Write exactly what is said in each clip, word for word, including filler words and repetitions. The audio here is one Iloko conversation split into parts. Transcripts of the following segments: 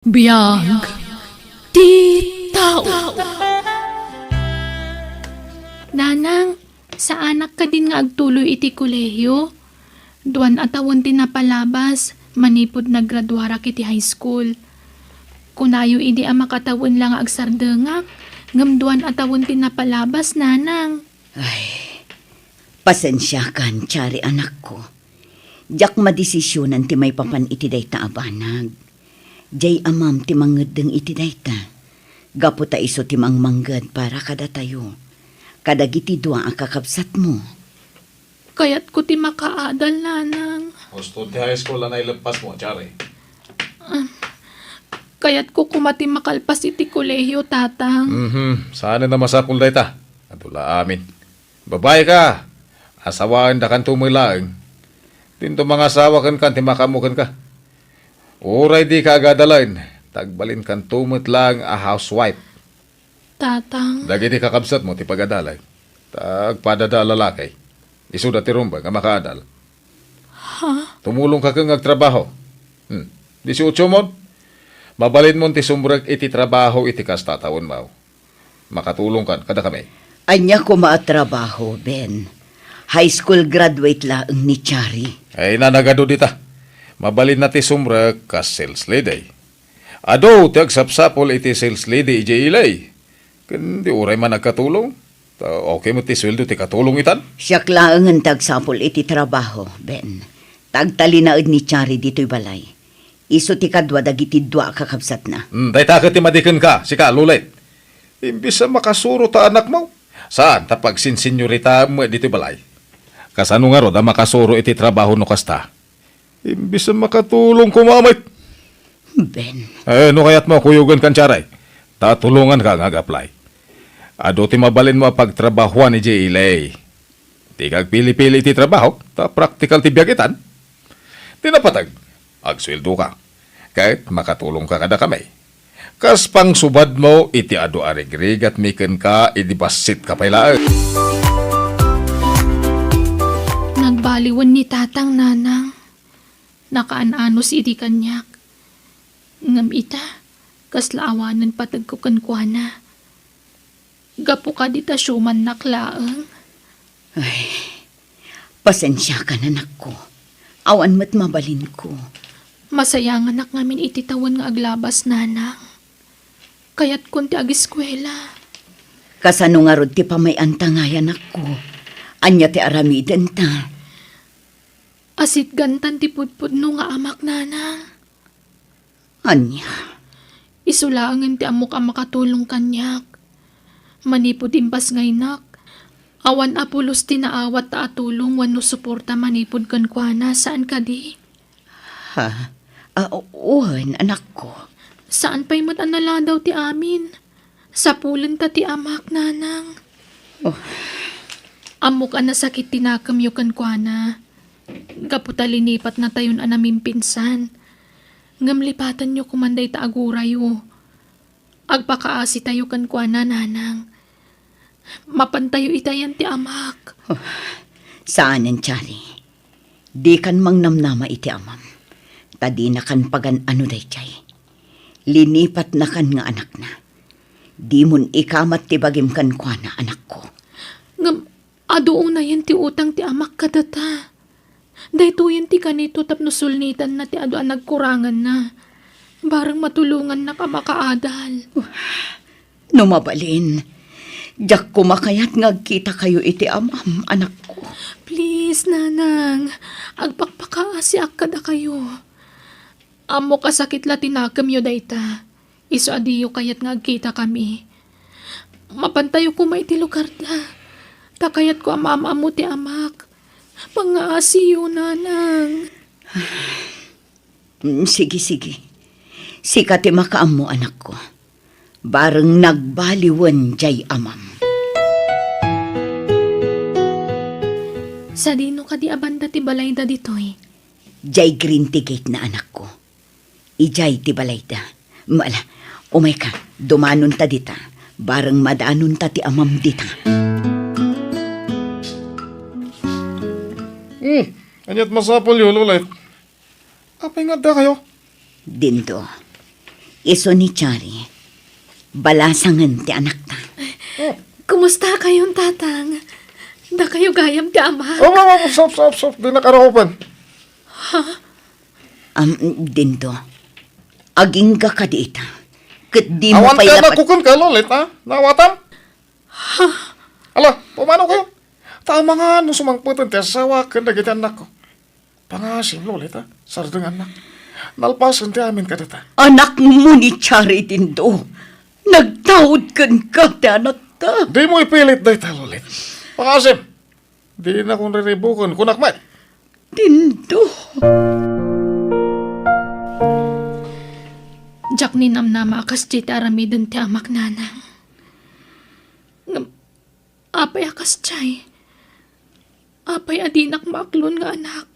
Biag ti tao. Nanang, saanak kadin nga agtuloy iti kolehiyo? Duan a tawen ti napalabas manipud naggraduarak iti high school. Kunayo idi a makatawen la nga agsardengak, ngem duan a tawen ti napalabas, nanang. Ay, pasensiakan, Chari, anakko. Diak madesisionan ti maipapan iti dayta a banag. Diay amam ti mangeddeng iti dayta, gapu ta isu ti mangmangged para kadatayo, kadagiti dua a kakabsatmo. Kayatko ti makaadal, nanang. Husto ti high school a naileppasmo, Chari. Ah, kayatko koma ti makalpas iti kolehiyo, tatang. Mhm, saanen a masapul dayta. Adu la amin. Babai ka, asawaendakanto met laeng. Dinto mangasawa kenka ti makaammo kenka. Uray dika agadalen, ta agbalinkanto met laeng a housewife. Tatang. Dagiti kakabsatmo ti pagadalan. Ta agpadada a lalaki. Isuda ti rumbeng a makaadal. Ha? Tumulongka ken nga agtrabaho. Hmm. Disiotso mon? Mabalinmon ti sumrek iti trabaho iti kasta a tawenmo. Makatulongkan kadakami. Ania koma a trabaho, Ben? High school graduate laeng ni Chari. Ay, nanagado dita. Mabalinna ti sumrek kas sales lady. Adu ti agsapsapul iti sales lady idiay ilay. Ken di uray man agkatulong. Ta okay met ti sueldo ti katulong itan. Siak laengen ti agsapul iti trabaho, Ben. Ta agtalinaed ni Chari ditoy balay. Isu ti kadua dagiti dua a kakabsatna. Hmm, dayta ket ti madi kenka, sika, Lulet. Imbes a makasuro ta anakmo, saan ta pagsinsinyoritaem met ditoy balay. Kasano ngarud a makasuro iti trabaho no kasta? Imbes a makatulong koma met. Ben. Eh, no kayatmo a kuyogen kan Charay, ta tulonganka nga ag-apply. Adu ti mabalinmo a pagtrabahoan idiay ilay. Dika agpili-pili iti trabaho, ta praktikal ti biag itan. Ti napateg, agsueldoka, ket makatulongka kadakami. Kas pangsubadmo iti adu a rigrigatmi kenka idi bassitka pay laeng. Nagbaliwen ni Tatang, Nanang. Nakaan-anus idi kaniak. Ngem ita, kasla awanen pategko kenkuana. Gapu kadi ta siumannak laeng. Ay, pasensiakan, anakko. Awan met mabalinko. Masayanganak ngamin iti tawen nga aglabas, Nanang. Kayatkon ti agiskuela. Kasano ngarud ti pamay-anta ngay, anakko? Ania ti aramidenta? Asitgantan ti pudpudno nga amak, Nanang. Ania? Isu laengen ti ammok a makatulong kaniak. Manipud impasngaynak, awan a pulos ti naawat ta atulong wenno suporta manipud kenkuana, saan kadi? Ha? Ah, wen, anakko. Saan pay met a naladaw ti amin. Sapulenta ti amak, Nanang. Oh. Ammok a nasakit ti nakemyo kenkuana. Gapu ta linipatnatayon a namimpinsan. Ngem lipatenyo koman dayta a gurayo. Agpakaasitayo kenkuana, Nanang. Mapantayo itayan ti amak. Oh, saanen, Chari. Dikan mangnamnama iti amam, ta dinakan pagan-ano daydiay. Linipatnakan nga anakna. Dimon ikamat ti bagim kenkuana, anakko. Ngem adu unayen ti utang ti amak kadata. Daytoyen ti kanito tapno sulnitanna ti adu a nagkuranganna. Bareng matulongannak a makaadal. No mabalin, diak koma kayat nga agkitakayo iti amam, anakko. Please, Nanang, agpakpakaasiak kadakayo. Ammok a sakit la ti nakemyo dayta. Isu a diyo kayat nga agkitakami. Mapantayo koma iti lugarda. Ta kayatko a maam-ammo ti amak. Pangngaasiyo, Nanang. Mm, sige, sige. Sika ti makaammo, anakko. Bareng nagbaliwen jay amam. Sadino kadi a banda ti balayda ditoy? Jay green ti gate na, anakko. Ijay ti balayda. Mala, umayka, dumanonta dita. Bareng madanonta ti amam dita. Hmm, aniat masapulyo, Lolet? Apay nga addakayo? Dindo. Isu ni Chari, balasangen ti anakta. Kumusta kayon, Tatang? Dakayo gayam ti ama? Om, om, om, stop, stop, stop. Dinak arukopen. Ha? Am, Dindo, agingga ka dita. Ket di mo Awan pay ka lapat- nakukunka, Lolit, ha? Nawatam? Ha? Ala, pumano kayo? Ta amangan no sumangpeten ti asawa ken dagiti annakko. Pangasim, Lolita, sardengannak. Nalpasen ti amin kadata. Anakmo ni Chari, Dindo. Nagtaud kenka ti anakta. Di mo ipilit dayta, Lolit. Pangasim. Di na kun riribuken, kunak met. Dindo. Diak ninamnama a kasdi ti aramiden ti amak, Nanang. Ngem, apay a kasdiay? Apay a dinak maaklon nga anak?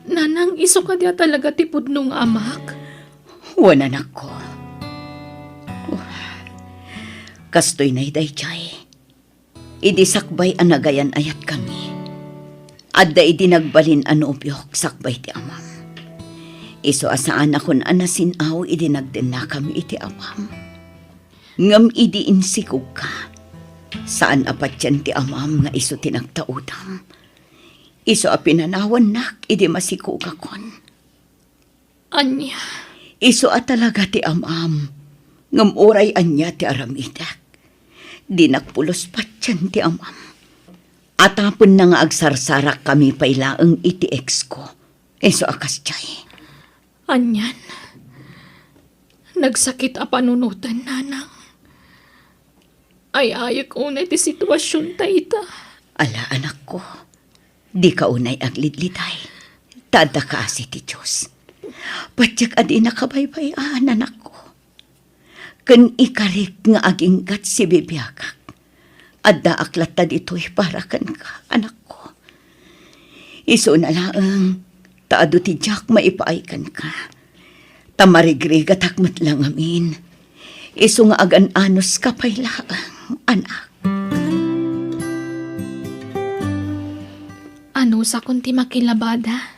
Nanang, isu kadi a talaga ti pudno nga amak? Wen, anakko. Kastoy nay daydiay. Idi sakbay a nagayan-ayatkami, adda idi nagbalin a nobiok sakbay ti amam. Isu a saanakon a nasin-aw idi nagdennakami iti amam. Ngem idi insikogka, saan a patien ti amam nga isu ti nagtaudam. Isu a pinanawannak idi masikogakon. Ania? Isu a talaga ti amam, ngem uray ania ti aramidek, dinak pulos patien ti amam. Atapenna nga agsarsarakami pay laeng iti exko. Isu a kasdiay. Anian? Nagsakit a panunoten, Nanang. Ay-ayek unay ti situasionta ita. Ala, anakko, dika unay aglidliday. Ta adda kaasi ti Dios. Patiek a dinaka baybay-an, anakko. Ken ikarik nga aginggat sibibiagak. Addaak latta ditoy para kenka, anakko. Isuna laeng, ta adu ti diak maipaay kenka. Ta marigrigatak met la ngamin. Isu nga agan-anuska pay laeng, anak. Anusakon ti makilabada,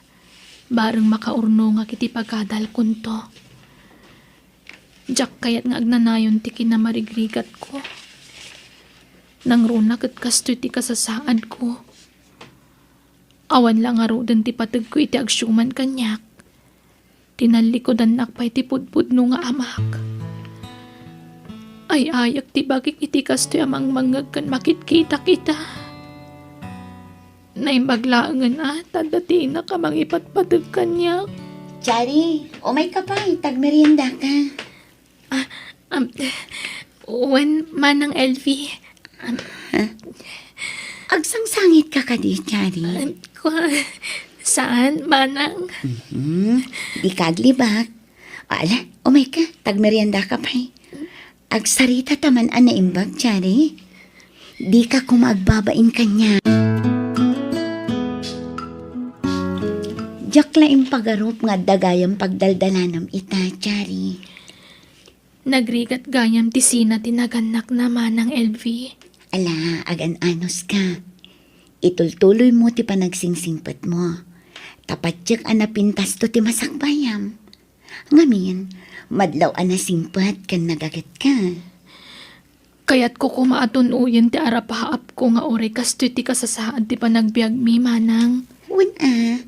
bareng makaurnongak iti pagadalkonto. Diak kayat nga agnanayon ti kinamarigrigatko. Nangruna ket kastoy ti kasasaadko. Awan la ngaruden ti pategko iti agsiuman kaniak. Tinallikudannak pay ti pudpudno nga amak. Ay-ayek ti bagik iti kastoy a mangmangngeg ken makitkitak ita. Naimbag laengen a, ta adda ti inak a mangipatpateg kaniak. Chari, umayka pay, ta agmeriendaka. Ah, um, wen, Manang Elvi. Um, Ha? Agsangsangitka kadi, Chari? Um, kwa-, saan, Manang? Mhm. Dika aglibak. Ala, umayka, ta agmeriendaka pay. Agsarita ta man a naimbag, Chari. Dika koma agbabain kaniak. Diak la impagarup nga adda gayam pagdaldalanam ita, Chari. Nagrigat gayam ti sina ti nagannakna, Manang Elvi. Ala, agan-anuska. Itultuloymo ti panagsingpetmo. Ta patiek a napintasto ti masakbayam. Ngamin, madlaw a nasingpet ken nagagetka. Kayatko koma a tun-oyen ti arapaapko nga uray kastoy ti kasasaad ti panagbiagmi, Manang. Wen a,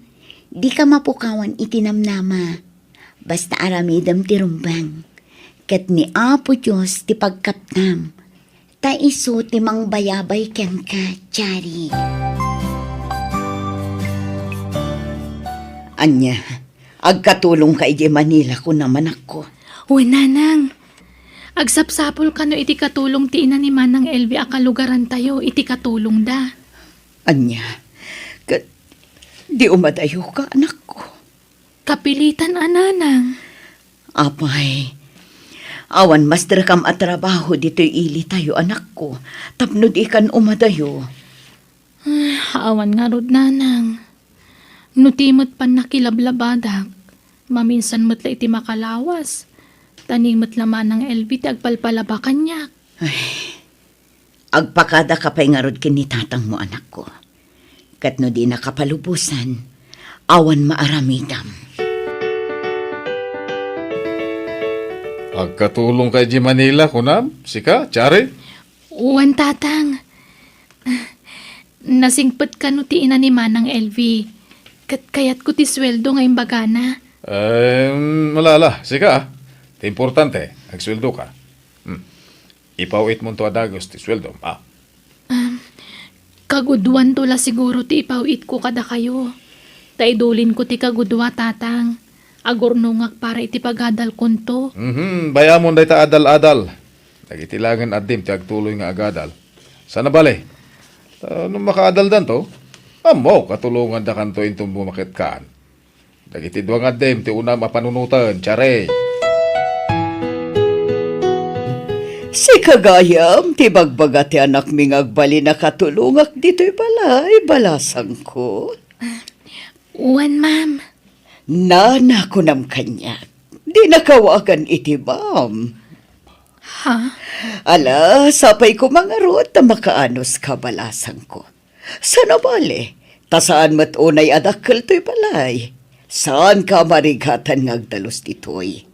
dika mapukawan iti namnama. Basta aramidem ti rumbeng. Ket ni Apo Dios ti pagkapnam. Ta isu ti mangbayabay kenka, Chari. Ania, agkatulongka idiay Manila, kunam, anakko? Wen, Nanang. Agsapsapulka no iti katulong ti ina ni Manang Elvi a kalugarantayo iti katulongda. Ania, ket di umadayoka, anakko? Kapilitan a, Nanang. Apay, awan masterkam a trabaho ditoy ilitayo, anakko, tapno dikan umadayo. Ah, awan ngarud, Nanang. No ti met pannakilablabadak, maminsan met la iti makalawas. Ta ni met la Manang Elvi ti agpalpalaba kaniak. Ay, agpakadaka pay ngarud ken ni tatangmo, anakko. Ket no dinaka palubosan, awan maaramidam. Agkatulongka idiay Manila, kunam? Sika, Chari? Wen, Tatang. Nasingpet kano ti ina ni Manang Elvi, ket kayatko ti sueldo nga imbagana. Em, ala, ala. Sika, ah. Ti importante, agsueldoka. Hmm. Ipaw-itmonto a dagus ti sueldom, ah. Um, kagudoanto la siguro ti ipaw-itko kadakayo. Ta idulinko ti kagudua, Tatang. Agurnongak para iti pagadalkonto. Mhm, bay-amon dayta adal-adal. Dagiti laengen addim ti agtuloy nga agadal. Saan a bale? Ta no makaadaldanto, ammok a tulongandakanto inton bumaketkan. Dagiti dua nga addim ti unam a panunoten, Chari. Sika gayam ti bagbaga ti anakmi nga agbalin a katulongak ditoy balay, balasangko. Wen, ma'am. Nana, kunam kaniak. Dinak awagan iti ma'am. Ha? Ala, sapay koma ngarud ta makaanoska, balasangko. Saan a bale, ta saan met unay a dakkel toy balay. Saanka a marigatan nga agdalus ditoy.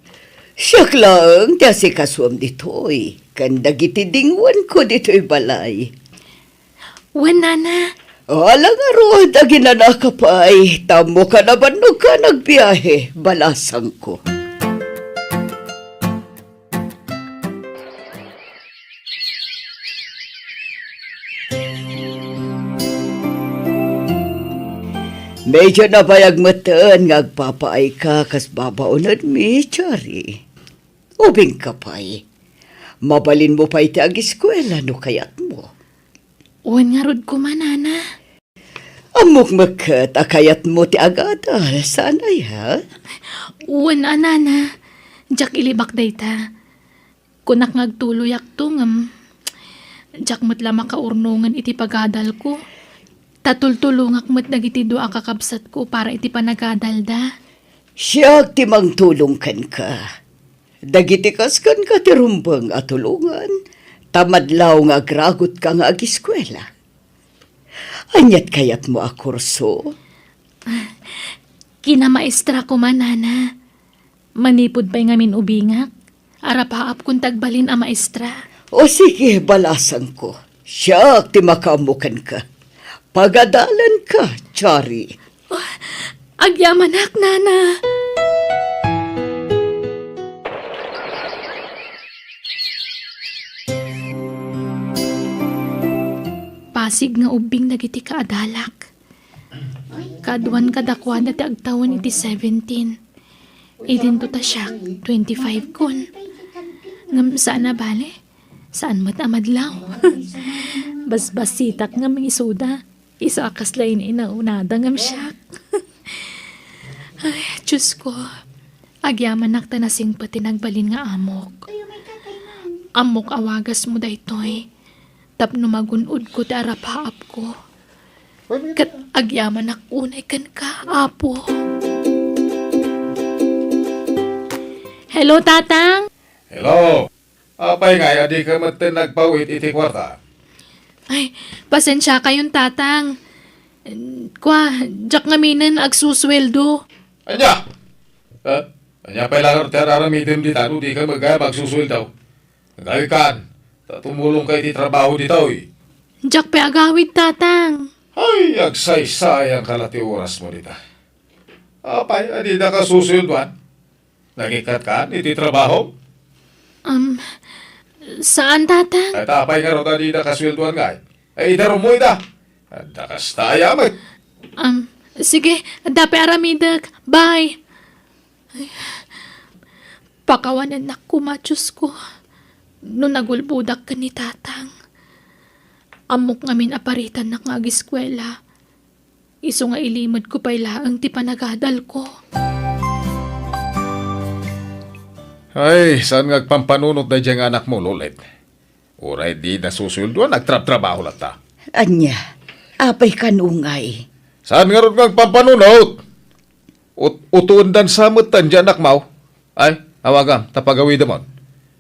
Siak laeng ti asikasuem ditoy, ken dagiti dinguanko ditoy balay. Wen, nana. Ala ngarud, aginanaka pay, ta ammoka a bannogka nga agbiahe, balasangko. Medyo nabayag metten nga agpapaayka kas babaonenmi, Chari. Ubingka pay. Mabalinmo pay ti agiskuela no kayatmo. Wen ngarud koma, nana. Ammok met ket a kayatmo ti agadal, saan aya? Wen a, nana. Diak ilibak dayta. Kunak nga agtuloyakto ngem diak met la makaurnongen iti pagadalko. Ta tultulongak met dagiti dua a kakabsatko para iti panagadalda. Siak ti mangtulong kenka. Dagiti kas kenka ti rumbeng a tulongan, ta madlaw nga agragutka nga agiskuela. Aniat kayatmo a kurso? Kinamaestra koma, nana. Manipud pay ngamin ubingak, arapaapkon ti agbalin a maestra. O sige, balasangko. Siak ti makaammo kenka. Pagadalanka, Chari. Oh, agyamanak, nana. Pasig nga ubbing dagiti kaadalak. Kaduan kadakuada ti agtawen iti seventeen. Idinto ta siak, twenty-five kon. Ngem saan a bale, saan met a madlaw. Basbasitak ngem isuda. Isu a kasla in-inaunada ngem siak. Ay, Diyos ko. Agyamanak ta nasingpet ti nagbalin nga amok. Ammok a wagasmo daytoy. Tapno magun-odko ti arapaapko. Ket agyamanak unay kenka, Apo. Hello, Tatang. Hello. Apay ngay a dika metten nagpaw-it iti kuarta? Ay, pasensiakayon, Tatang. Kua, diak ngaminen agsusueldo. Ania? Eh, ania pay laeng ti ar-aramidem dita no dika met gayam agsusueldo? Agaykan, ta tumulongka iti trabaho ditoy. Diak pay agawid, Tatang. Ay, agsaysayanka la ti orasmo dita. Apay a didaka susueldoan? Nangikkatka iti trabaho? Um, saan, Tatang. Ay, ta apay ngarud a didaka sueldoan ngay? Ay, idarummo ida. Adda kasta aya met. Um, sige, adda pay aramidek. Bye. Ay, pakawanennak koma, Diyos ko, no nagulbodak ken ni Tatang. Ammok ngamin a paritannak nga agiskuela. Isu nga ilimedko pay laeng ti panagadalko. Ay, saan nga agpampanunot daydiay nga anakmo, Lolet? Uray dida susueldoan, agtrabtrabaho latta. Ania? Apay kan ungay? Saan ngarud nga agpampanunot? Ut-, utuendan sa metten diay anakmo. Ay, awagam, ta pagawidemon.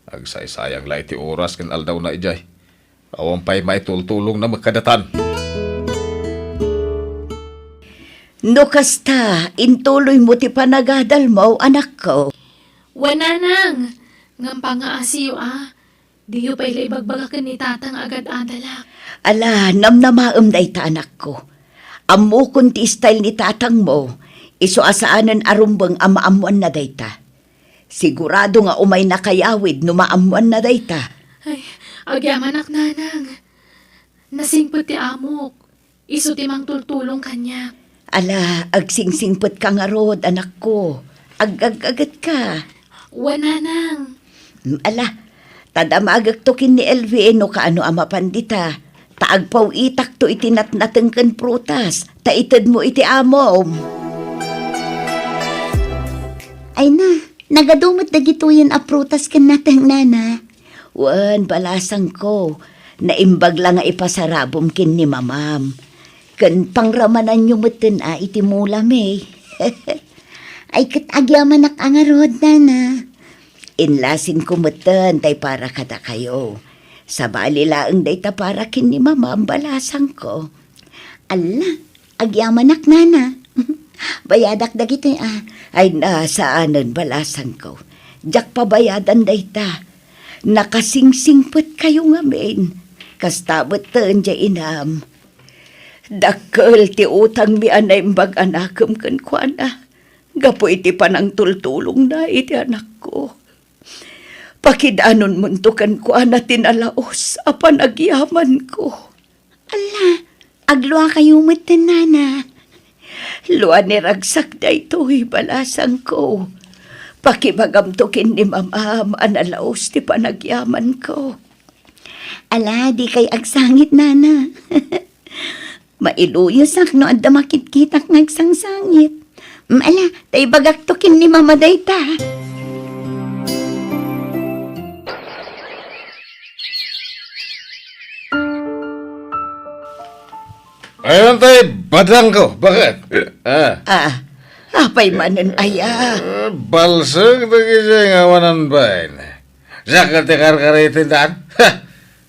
Agsaysayang la iti oras ken aldawna idiay. Awan pay maitultulongna met kadatan. No kasta, intuloymo ti panagadalmo, anakko. Wen, nanang, Ngem pangngaasiyo a, diyo pay la ibagbaga ken ni Tatang a gad-adalak. Ala, namnamaem dayta, anakko. Ammokon ti style ni tatangmo, isu a saanen a rumbeng a maammoanna dayta. Sigurado nga umay nakayawid no maammoanna dayta. Ay, agyamanak, nanang. Nasingpet ti amok. Isu ti mangtultulong kaniak. Ala, agsingsingpetka ngarud, anakko. Agagagatka. Wen, nanang. Mm, ala, ta damagekto ken ni Elvie no kaano a mapan dita. Ta agpaw-itakto iti natnateng ken prutas, ta itedmo iti amom. Ay na, nagadu met dagitoyen a prutas ken nateng, nana. Wen, balasangko, naimbag la nga ipasarabom ken ni mamam. Ken pangramananyo metten a iti mulami. Ay, ket agyamanak a ngarud, nana. Inlasingko metten tay para kadakayo. Sabali laeng dayta para ken ni mamam, balasangko. Alla, agyamanak, nana. Bayadak dagitoy a. Ay, na, saanen, balasangko. Diak pabayadan dayta. Nakasingsingpetkayo ngamin. Kasta metten diay inam. Dakkel ti utangmi a naimbag a nakem kenkuana gapu iti panangtultulongna iti anakko. Pakidanonmonto kenkuana ti nalaus a panagyamanko. Alla, agluakayo metten, nana. Lua ni ragsak daytoy, balasangko. Pakibagamto ken ni mamam a nalaus ti panagyamanko. Ala, dikay agsangit, nana. Mailuyosak no adda makitkitak nga agsangsangit. Mm, ala, ta ibagakto ken ni mama dayta. Ayun tay badangko, baket? Ah. Ah, apay manen aya? Eh, balsek dagiti nga awanan bain. Siak ti karkariten daan. Ha!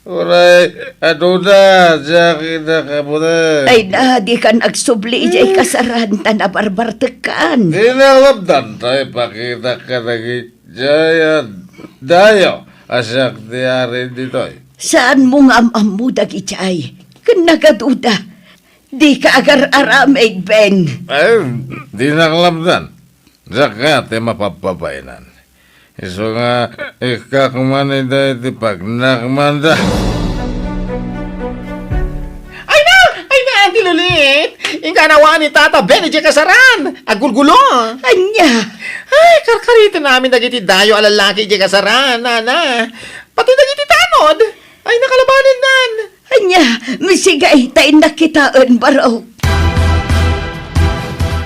Uray, aduda, siak ida kabuti. Ay na, dikan agsubli idiay kasaran, ta nabarbartekkan. Di na labdan, tay pakitak kadagiti jay a dayo a siak ti ari ditoy. Saanmo nga am-ammo dagiti ay? Ken nagaduda. Dika agar-aramid, Ben. Ay, dinak labdan. Diak kayat ti mapabpabainan. Isu nga, ikkak man ida iti pagnakmanda. Ay na! Ay na, Auntie Lulit! Inka nawa ni Tata Ben idiay kasaran! Agulgulo! Ania? Ay, karkariten amin dagiti dayo a lallaki idiay kasaran, nana. Pati dagiti tanod! Ay, nakalabanen nan! Ania, misigay ta innak kitaen, barok.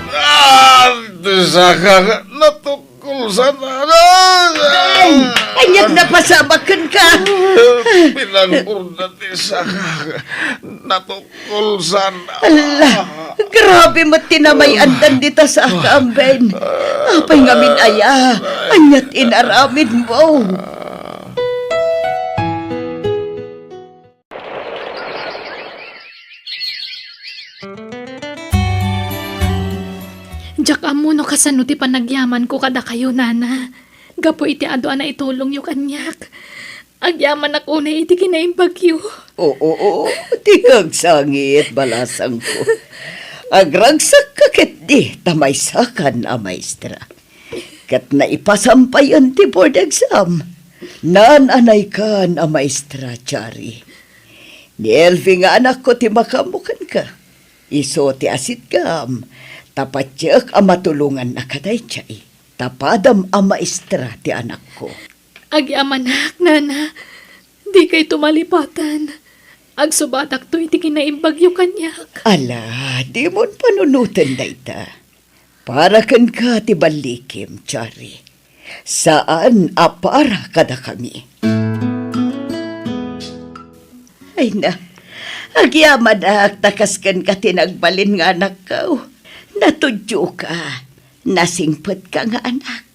Ah, ti saka, natukol sana. Ay, aniat napasamak kenka? Pinangurda ti saka, natukol sana. Ala, grabe met ti namay-andan dita saka, Ben. Apay ngamin aya, aniat inaramidmo? Diak ammo no kasano ti panagyamanko kadakayo, nana, gapu iti adu a naitulongyo kaniak. Agyamanak unay iti kinaimbagyo. Oo, oo, dika agsangit, balasangko. Agragsakka ketdi ta maysakan a maestra. Ket naipasam payen ti board exam. Naan-anaykan a maestra, Chari. Ni Elvie nga anakko ti makaammo kenka. Isu ti asitgam, ta patiek a matulonganna kadaydiay. Ta padam a maestra ti anakko. Agyamanak, nana. Dikayto malipatan. Agsubatakto iti kinaimbagyo kaniak. Ala, dimon panunoten dayta. Para kenka ti ballikim, Chari. Saan a para kadakami. Ay na, agyamanak ta kas kenka ti nagbalin nga anakko. Natudioka, nasingpetka nga anak.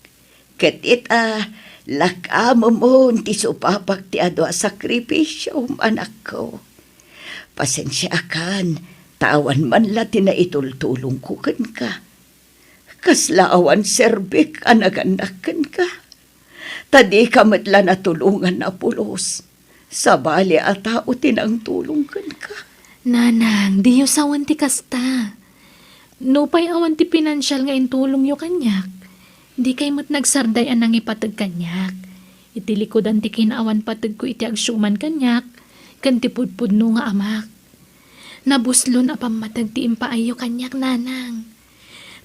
Ket ita, lak-amemon ti supapak ti adu a sakripisiom, anakko. Pasensiaakan, ta awan man la ti naitultulongko kenka. Kasla awan serbik a nagannak kenka. ta dika met la natulongan a pulos. Sabali a tao ti nangtulong kenka. Nanang, diyo sawen ti kasta. Nupay awan ti pinansial nga intulongyo kaniak, dikay met nagsarday a nangipateg kaniak. Iti likudan ti kinaawan pategko iti agsuman kaniak, ken ti pudpudno nga amak. Nabuslon a pammateg ti impaayyo kaniak, Nanang.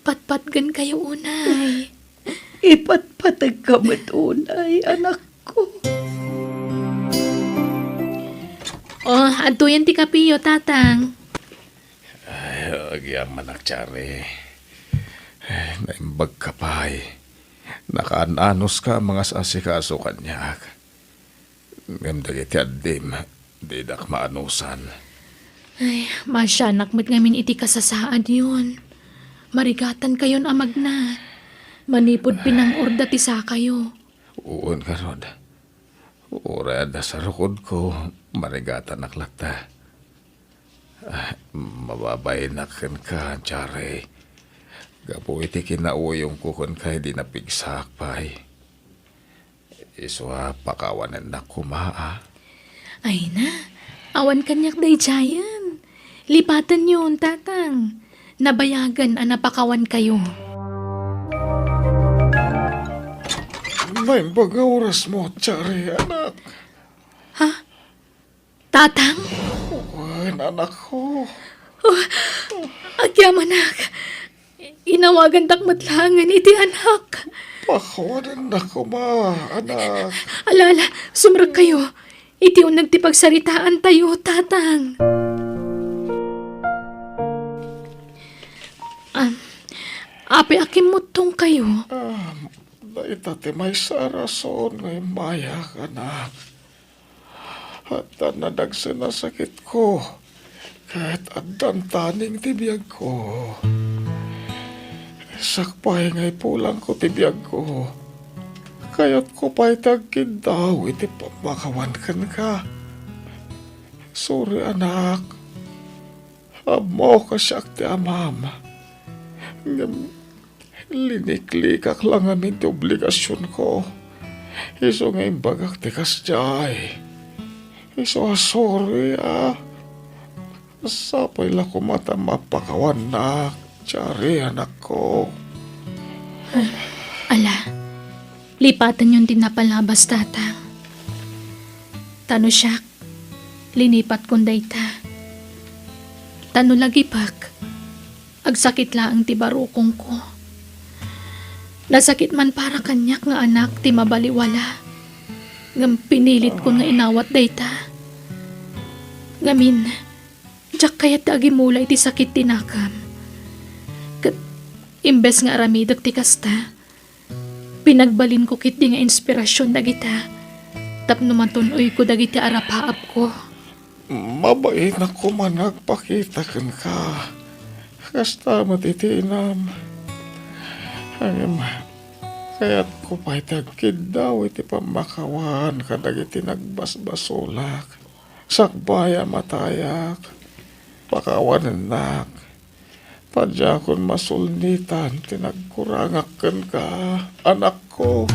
Patpatgenkayo unay. Ipatpategka met unay, anakko. Oh, adtoyen ti kapiyo, Tatang. Ay, agyamanak, Chari. Ay, naimbagka pay. Nakaan-anuska a mangas-asikaso kaniak. Ngem dagiti addim, didak maanusan. Ay, maasianak met ngamin iti kasasaadyon. Marigatankayon a magna. Manipud pinang-orda ti sakayo. Wen ngarud. Uray adda sarukodko, marigatanak latta. Ah, mababainak kenka, Chari. Gapu iti kinauyongko kenka idi napigsaak pay. Isu a pakawanennak koma, a. Ay na, awan kaniak daydiayen. Lipatenyon, Tatang. Nabayagen a napakawankayo. Naimbag nga orasmo, Chari, anak. Ha? Tatang? Wen, anakko. Oh, agyamanak. Inawagandak met laengen iti anak. Pakawanennak koma, anak. Ala, ala, sumrekkayo. Iti uneg ti pagsaritaantayo, Tatang. Ah, apay a kimmuttongkayo? Ah, dayta ti maysa a rason nga immayak, anak. Addan nadagsen a sakitko, ket addan taning ti biagko. Sakbay nga ipulangko ti biagko, kayatko pay ti agkiddaw iti pammakawan kenka. Sorry, anak. Ammok a siak ti amam. Ngem liniklikak la ngamin ti obligasionko. Isu nga imbagak ti kasdiay. Isu a sorry, a. Sapay la koma ta mapakawannak, Chari, anakko. Ala, lipatenyon ti napalabas, Tatang. Ta no siak, linipatkon dayta. Ta no lagipek, agsakit laeng ti barukongko. Nasakit man para kaniak nga anak ti mabaliwala, ngem pinilitkon nga inawat dayta. Ngamin, diak kayat ti agimula iti sakit ti nakam. Ket imbes nga aramidek ti kasta, pinagbalinko ketdi nga inspirasion dagita tapno matun-oyko dagiti arapaapko. Mabainak koma nga agpakita kenka. Kasta met iti inam. Ngem, kayatko pay ti agkiddaw iti pammakawan kadagiti nagbasbasolak. Sakbay a matayak, pakawanennak. Ta diakon masulnitan ti nagkurangak kenka, anakko.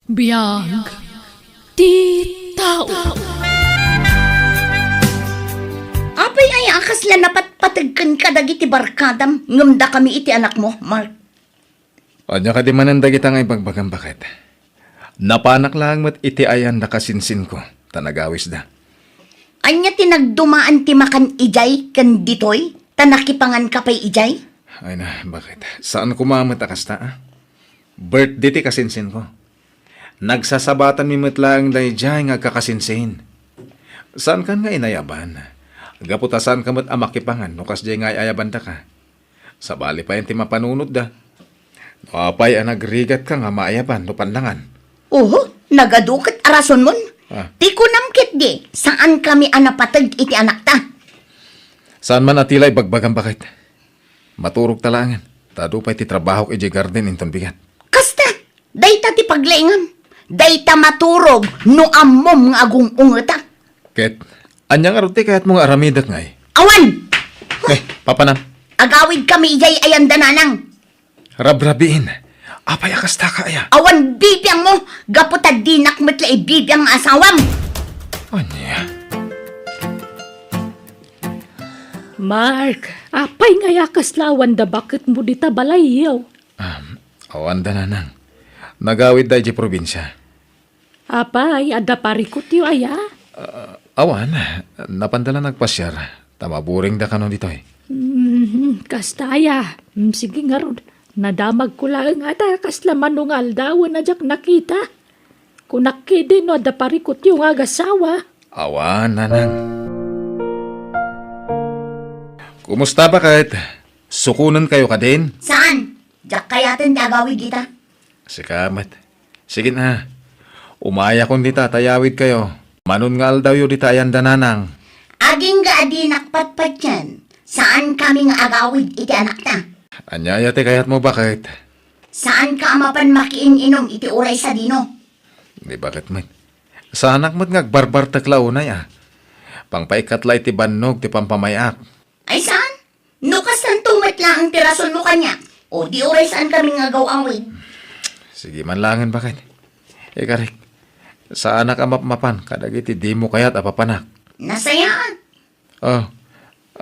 Biag ti tao. Apay aya a kasla napatpateg kenka dagiti barkadam ngem dakami iti anakmo, Mark? Ania kadi manen dagita nga ibagbagam, baket? Napanak laeng met iti ayan da kasinsinko, ta nagawisda. Ania ti nagdumaan ti makan idiay ken ditoy, ta nakipanganka pay idiay? Ay na, baket? Saan koma met a kasta, a? Birthday ti kasinsinko. Nagsasabatanmi met laeng daydiay nga agkakasinsin. Saankan nga inayaban? Gapu ta saanka met a makipangan no kasdiay nga ay-ayabandaka. Sabali pay ti mapanunotda. No apay a nagrigatka nga maayaban no pannangan? Oho, nagadu ket a rasonmon. Ah. Ti kunam ketdi, saankami a napateg iti anakta. Saan man a ti la ibagbagam, baket? Maturogta laengen, ta adu pay ti trabahok idiay garden inton bigat. Kasta, dayta ti paglaingam. Dayta maturog no ammom nga agung-ungetak. Ket, ania ngarud ti kayatmo nga aramidek, ngay? Awan! Eh, papanam? Agawid kami idiay ayan da Nanang. Rabrabiin. Apay a kasta ka aya? Awan bibiangmo, gapu ta dinak met la ibibiang nga asawam. Ania? Mark, apay nga aya kasla awan da baketmo dita balayyo? Um, awan da, Nanang. Nagawid da idiay probinsia. Apay, adda parikutyo aya? Ah, awan, napanda la nagpasiar, ta maburing da kano ditoy. Hmm, kasta aya. Hmm, sige ngarud, nadamagko laeng a ta kasla mano nga aldawen a diak nakita. Kunak ketdi no adda parikutyo nga agasawa. Awan, Nanang. Kumusta, baket? Sukonenkayo kadin? Saan? Diak kayaten ti agawid dita. Sika met. Sige na. Umayakon dita ta iyawidkayo. Manon nga aldawyo dita ayan da Nanang? Agingga a dinak patpatien. Saankami nga agawid iti anakta. Ania aya ti kayatmo, baket? Saanka a mapan makiin-inom iti uray sadino? Ni baket met. Saanak met nga agbarbartek la unay a. Pangpaikkat la iti bannog ti pampamay-ak. Ay saan? No kastanto met laeng ti rasonmo kaniak, o di uray saankami nga agaw-awid. Sige man laengen, baket. Ikarik, saanak a mapmapan kadagiti dimo kayat a papanak. Nasayaat. Oh,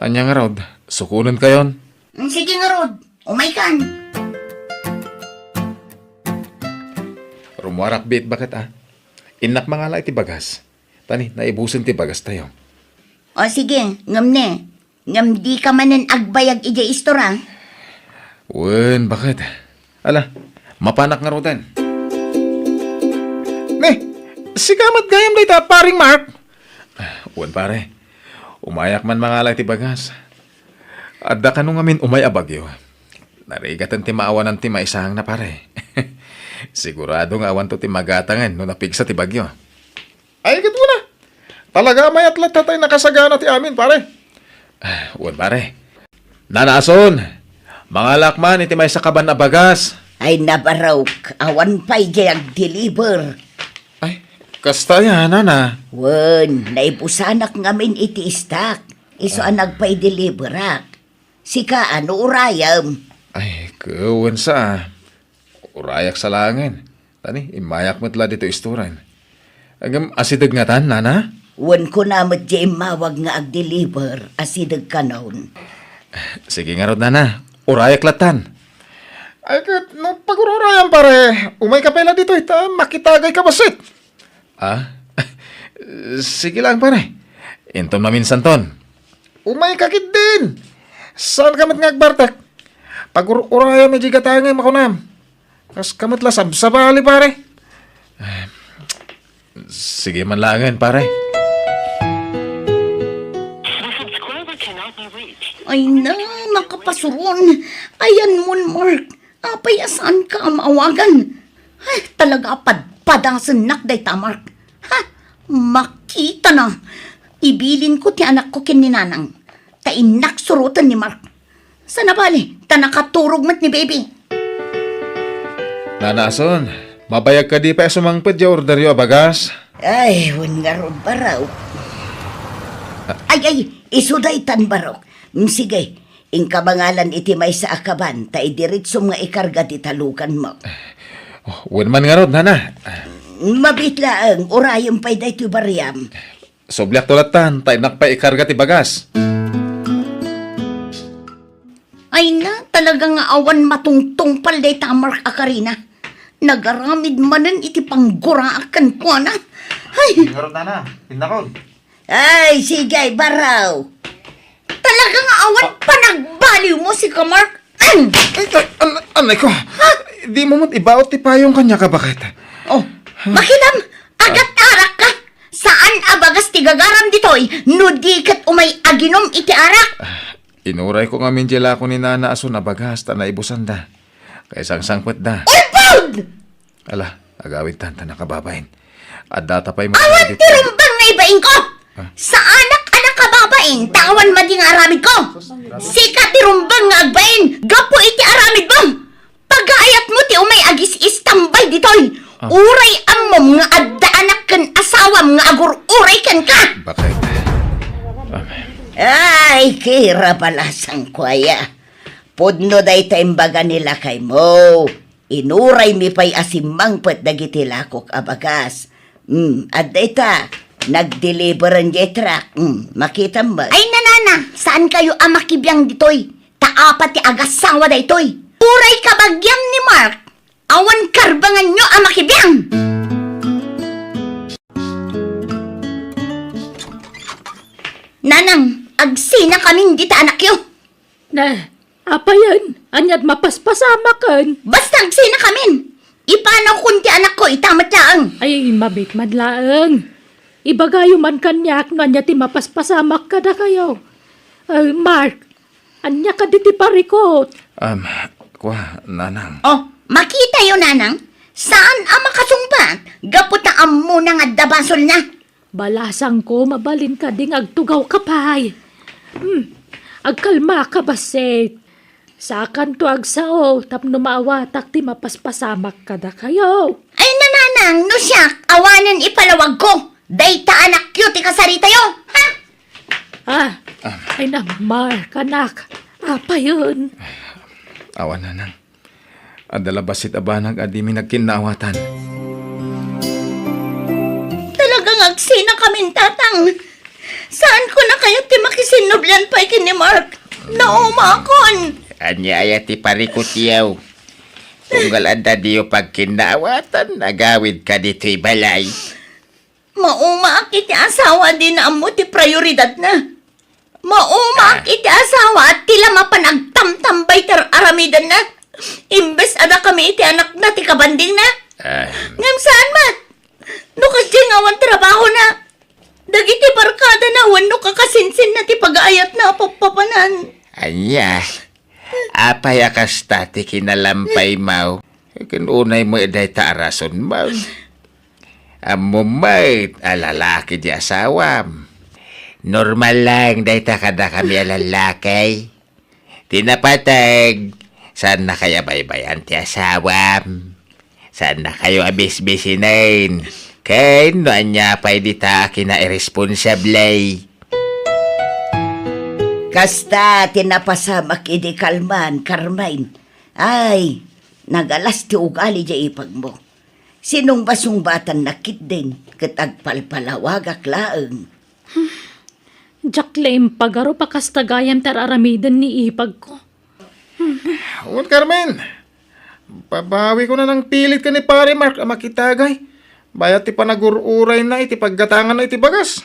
ania ngarud? Sukonenkayon? Mm, sige ngarud. Umaykan. Rumuarak biit, baket, a. Innak mangala iti bagas. Ta ni, naibusen ti bagastayo. O sige, ngem ne, ngem dika manen agbayag idiay istor, a? Wen, baket? Ala, mapanak ngaruden. Ne, sika met gayam dayta, paring Mark? Wen, pare. Umayak man mangala iti bagas. Adda kano ngamin umay a bagyo. Narigaten ti maawanan ti maisangna, pare. Sigurado nga awanto ti magatangen no napigsa ti bagyo. Ay, ket wen a. Talaga a mayat latta tay nakasagana ti amin, pare. Ah, wen, pare. Nana Ason, mangalak man iti maysa kaban a bagas. Ay, nabarok, awan pay diay agdeliver. Ay, kasta aya, nana? Wen, naibusanak ngamin iti istak. Isu a nagpaideliverak. Sika, ano urayem? Ay, ket wen sa. Urayak sa laengen. Ta ni, immayak met la ditoy istoran. Ngem asideg ngatan, nana? Wen, kuna met diay immawag nga agdeliver, asideg kanon. Sige ngarud, nana. Urayak lattan. Ay, ket no pagur-urayam, pare, umayka pay la ditoy ta makitagayka bassit. Ah? Sige lang, pare. Inton maminsanton. Umayka ketdin. Saanka met nga agbartek? Pagur-urayam idiay gatangem a kunam. Kaska met la sabsabali, pare. Sige man laengen, pare. Ay na, nakapasuron. Ayanmon, Mark. Apay a saanka a maawagan? Ay, talaga a padpadasennak dayta, Mark. Ha? Makitana. Ibilinko ti anakko ken ni Nanang. Ta innak suroten ni Mark. Sana bali, ta nakaturog met ni Baby. Nana Ason, mabayag kadi pay a sumangpet diay orderyo a bagas? Ay, wen ngarud, Barok. Ay, ay, isu daytan, Barok. Mm, sige, inka mangalan iti maysa a kaban, ta idiretsom nga ikarga ti talukanmo. Oh, wen man ngarud, nana. Mabiit laeng, urayem pay daytoy bariam. Subliakto lattan, ta innak pay ikarga ti bagas. Ay na, talaga nga awan matungtungpal dayta a Mark a karina. Nagaramid manen iti pangguraak kenkuana. Ay! Ngarud, nana, pinnakon. Ay, sige, Barok. Talaga nga awan panagbaliwmo, sika, Mark. Ay, ay, an-, anay ko. Ha? Dimo met ibaot ti payong kaniak a, baket? Oh, makitam, agat-arak ka. Saan a bagas ti gagaram ditoy no di ket umay aginom iti arak? Inuray ko ngamin diay lako ni Nana Ason a bagas ta naibusanda. Kaisangsangpetda. Ulpod! Ala, agawidtan ta nakababain. Addata pay met. Awan ti rumbeng nga ibainko! Ah. Saanak a nakababain, ta awan madi nga aramidko! Sika ti rumbeng nga agbain, gapu iti aramidmo! Pagayatmo ti umay agis-istambay ditoy! Ah. Uray ammom nga adda anak ken asawam nga agur-uray kenka! Bakit? Ah. Ay, Kira, balasangko aya. Pudno dayta imbaga ni lakaymo. Inuraymi pay a simmangpet dagiti lakok a bagas. Hmm, adda ita, nagdeliveran diay truck. Hmm, makitam met. Ay, nanang, saan kayo a makibiang ditoy? Ta apat ti agassawa daytoy. Uray kabagiam ni Mark, awan karbanganyo a makibiang. Nanang, agsinakamin dita anakyo. Na, apayen, ania't mapaspasamaken? Basta agsinakamin. Ipanawkon ti anakko ita met laeng. Ay, mabit man laeng. Ibagayo man kaniak no ania ti mapaspasamak kadakayo. Ah, Mark, ania kadi ti parikut? Um, kua, nanang. Oh, makitayo, nanang. Saan a makasungbat? Gapu ta ammona nga adda basolna. Balasangko, mabalin kadi nga agtugawka pay? Hmm, agkalmaka, bassit. Saakanto agsao tapno maawatak ti mapaspasamak kadakayo. Ay, nanang, no siak, awanen ipalawagko. Dayta anakyo ti kasaritayo, ha? Ah, ay, namar, kanak. Apayen. Awan, nanang. Adda la bassit a banag a dimi nagkinnaawatan. Talagang agsinakamin, tatang. Saanko na kayat ti makisinnublian pay ken ni Mark. Naumaakon. Ania aya ti parikutyo? Tunggal adda diyo pagkinnaawatan, agawidka ditoy balay. Maumaak iti asawa a dina ammo ti prioridadna. Maumaak iti asawa a ti la mapan agtamtambay ti ar-aramidenna. Imbes a dakami iti anakna ti kabandingna. Ah. Ngem saan met? No kasdiay nga awan trabahona, dagiti barkadana wenno kakasinsinna ti pagaayatna a pappapanan. Ania? Apay a kasta ti kinalampaymo? Ken unay met dayta a rasonmo. Ammom met a lalaki ti asawam. Normal lang dayta kadakami a lalaki. Ti napateg, saannakayo a baybay-an ti asawam. Saannakayo a bisbisinen. Ken no ania pay dita a kinairresponsable. Kasta ti napasamak idi kalman, Carmen. Ay, nagalas ti ugali diay ipagmo. Sinungsungbatannak ketdin ket agpalpalawagak laeng. Diak la impagarup a kasta gayam ti ar-aramiden ni ipagko. Wen, Carmen, babawikon a nangpilit ken ni Pare Mark a makitagay bayat ti panagur-urayna iti paggatanganna iti bagas.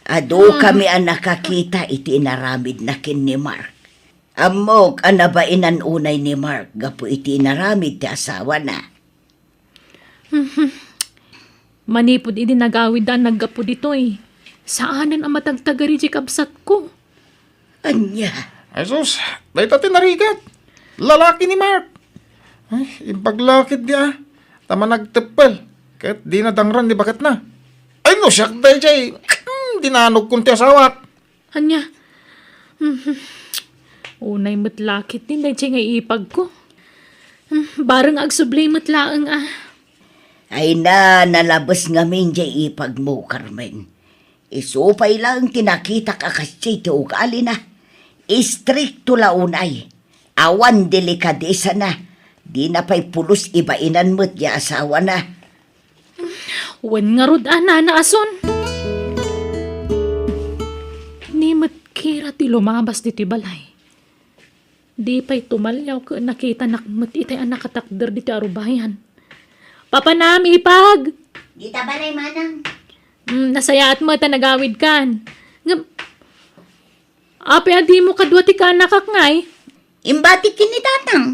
Adukami a nakakita iti inaramidna ken ni Mark. Ammok a nabainan unay ni Mark gapu iti inaramid ti asawana. Manipud idi nagawidda a naggapu ditoy, saanen a matagtagari diay kabsatko. Ania? Ay sus, dayta ti narigat. Lalaki ni Mark. Ay, imbag la ketdi a, ta managteppel ket dina dangran ni baketna. Ay no, siak daydiay, hmm, dinanogkon ti asawak. Ania? Mhm. Unay met la ketdi daydiay nga ipagko. Hmm, bareng agsubli met laeng a. Ay na, nalabes ngamin diay ipagmo, Carmen. Isu pay laeng ti nakitak a kasdiay ti ugalina. Istrikto la unay. Awan delikadesana. Dina pay pulos ibainan met diay asawana. Wen ngarud a, nana, ason? Ni met Kira ti lumabas ditoy balay. Di pay tumalliaw ket nakitanak met itay a nakatakder ditoy arubayan. Papanam, ipag! Dita balay, manang. Mm, nasayaat met a nagawidkan. Ngem, apay a dimo kadua ti kaanakak ngay? Imbatik ken ni tatang.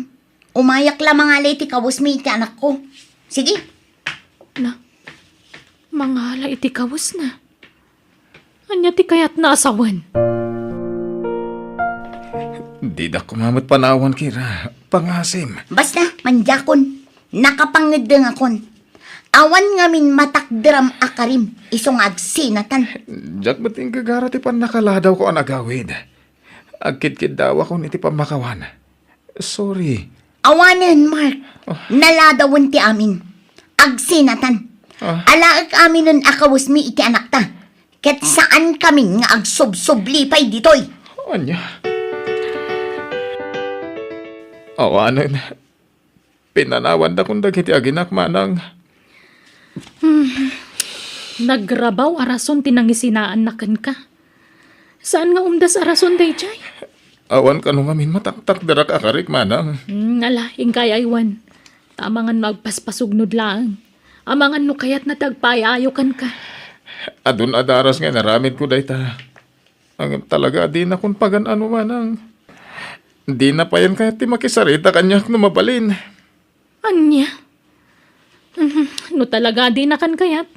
Umayak la mangala iti kawesmi iti anakko. Sige. Na, mangala iti kawesna? Ania ti kayatna a sawen? Dida koma met panawan, Kira. Pangasim. Basta, mandiakon. Nakapangeddengakon. Awan ngamin matakderam a karim, isu nga agsinatan. Diak met inggagara ti pannakaladaw ko a nagawid. Agkidkiddawakon iti pammakawan. Sorry. Awanen, Mark. Ah. Naladawen ti amin. Agsinatan. Ah. Alaek aminen a kawesmi iti anakta. Ket saan kamin nga agsubsubli pay ditoy. Ania? Awanen, pinanawandakon dagiti aginak, manang. Hmm. Nagrabaw a rason ti nangisinaanna kenka. Saan nga umdas a rason daydiay? Awan kano ngamin mataktakderak a karik, manang. Hmm, ala, inkay aywan. Ta amangan no agpaspasugnod laeng. Amangan no kayatna ti agpaayayo kenka. Adun a daras nga inaramidko dayta. Ngem talaga a dinakon pagan-ano, manang. Dina payen kayat ti makisarita kaniak no mabalin. Ania? Mhm, no talaga a dinakan kayat,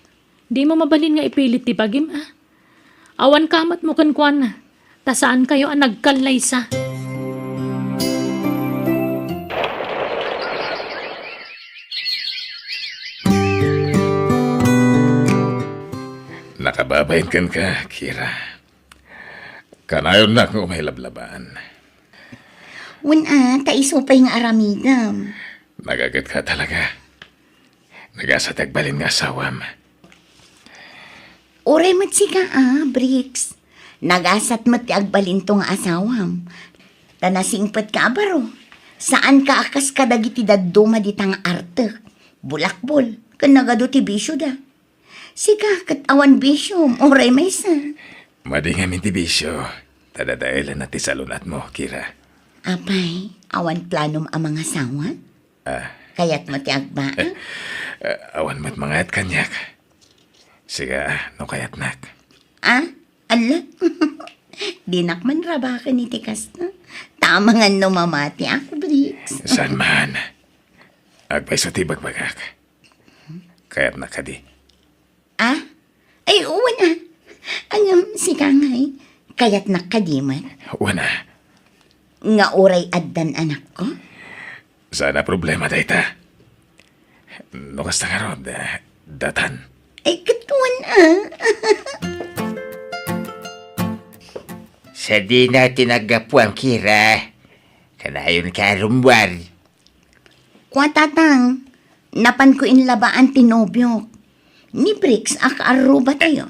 dimo mabalin nga ipilit ti bagim, a. Awan kamatmo kenkuana, ta saankayo a nagkallaysa. Nakababain kenka, Kira. Kanayonnak nga umay lablabaan. Wen a, ta isu pay nga aramidem. Nagagetka talaga. Nagasat ti agbalin nga asawam. Uray met sika a, Bricks. Nagasat met ti agbalinto nga asawam. Ta nasingpetka a baro. Saanka a kas kadagiti dadduma dita nga artek, bulakbol, ken nagadu ti bisioda. Sika ket awan bisiom, uray maysa. Madi ngamin ti bisio, ta dadaelenna ti salun-atmo, Kira. Apay, awan planom a mangasawa? Ah. Kayatmo ti agbaag? Eh, awan met mangayat kaniak. Sika, no kayatnak. Ah? Ala? Dinak man rabaken iti kasta. Ta amangan no mamatiak, Bricks. Saan man. Agpayso ti ibagbagak. Kayatnak kadi? Ah? Ay, wen a. Ngem, sika ngay, kayatnak kadi met? Wen a. Nga uray addan anakko? Saan a problema dayta. No kasta ngarud, eh, datan. Ay, ket wen a. Sadino ti naggapuam, Kira? Kanayonka a rummuar. Kua, Tatang, napanko inlabaan ti nobiok. Ni Bricks a kaarrubatayo.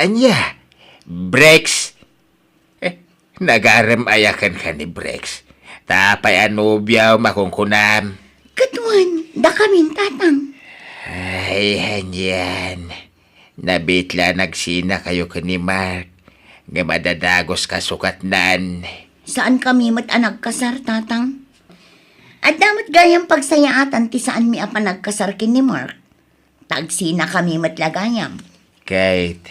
Ania? Bricks? Eh, nagarem aya kenka ni Bricks? Ta apay a nobiom a kunkunam? Ket wen, dakamin, Tatang. Ay, anian. Nabitla a nagsinakayo ken ni Mark, ngem adda dagus kasukatnan. Saankami met a nagkasar, Tatang. Adda met gayam pagsayaatan ti saanmi a panagkasar ken ni Mark. Ta agsinakami met la gayam. Kate,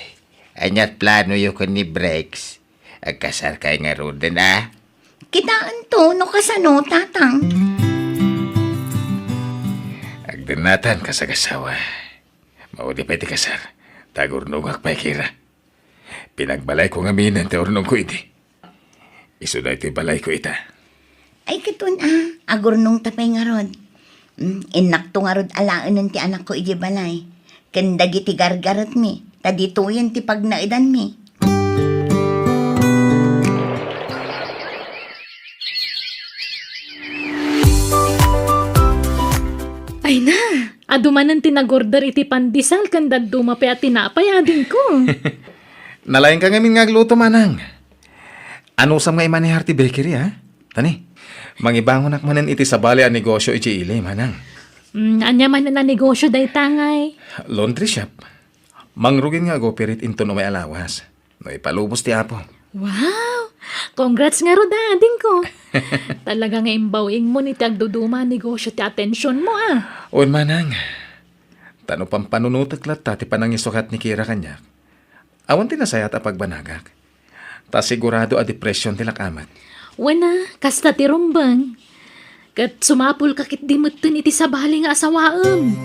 ania't planoyo ken ni Bricks? Agkasarkayo ngaruden a? Kitaento no kasano, Tatang. Agdennatan kas agasawa. Maudi pay ti kasar, ta agurnongak pay, Kira. Pinagbalayko ngaminen ti urnongko idi. Isu daytoy balayko ita. Ay, ket wen a, agurnongta pay ngarud. Mm, innakto ngarud alaenen ti anakko idiay balay. Ken dagiti gargaretmi, ta ditoyen ti pagnaedanmi. Ay na, adu manen ti nag-order iti pandesal ken dadduma pay a tinapay, adingko. Nalaingka ngamin nga agluto, manang. Anusam nga imanehar ti bakery, a? Tani, mangibangonak manen iti sabali a negosio idiay ili, manang. Mm, ania manen a negosio dayta ngay? Laundry shop. Mangrugin nga ag-operate inton umay a lawas, no ipalubos ti Apo. Wow! Congrats ngarud a, adingko. Talaga nga imbaw-ingmon iti agduduma a negosio ti atensionmo, a. Wen, manang. Ta no pampanunotek latta ti panangisukat ni Kira kaniak, awan ti nasayaat a pagbanagak. Ta sigurado a depression ti lakamek. Wen a, kasta ti rumbeng. Ket sumapulka ketdi metten iti sabali nga asawaem.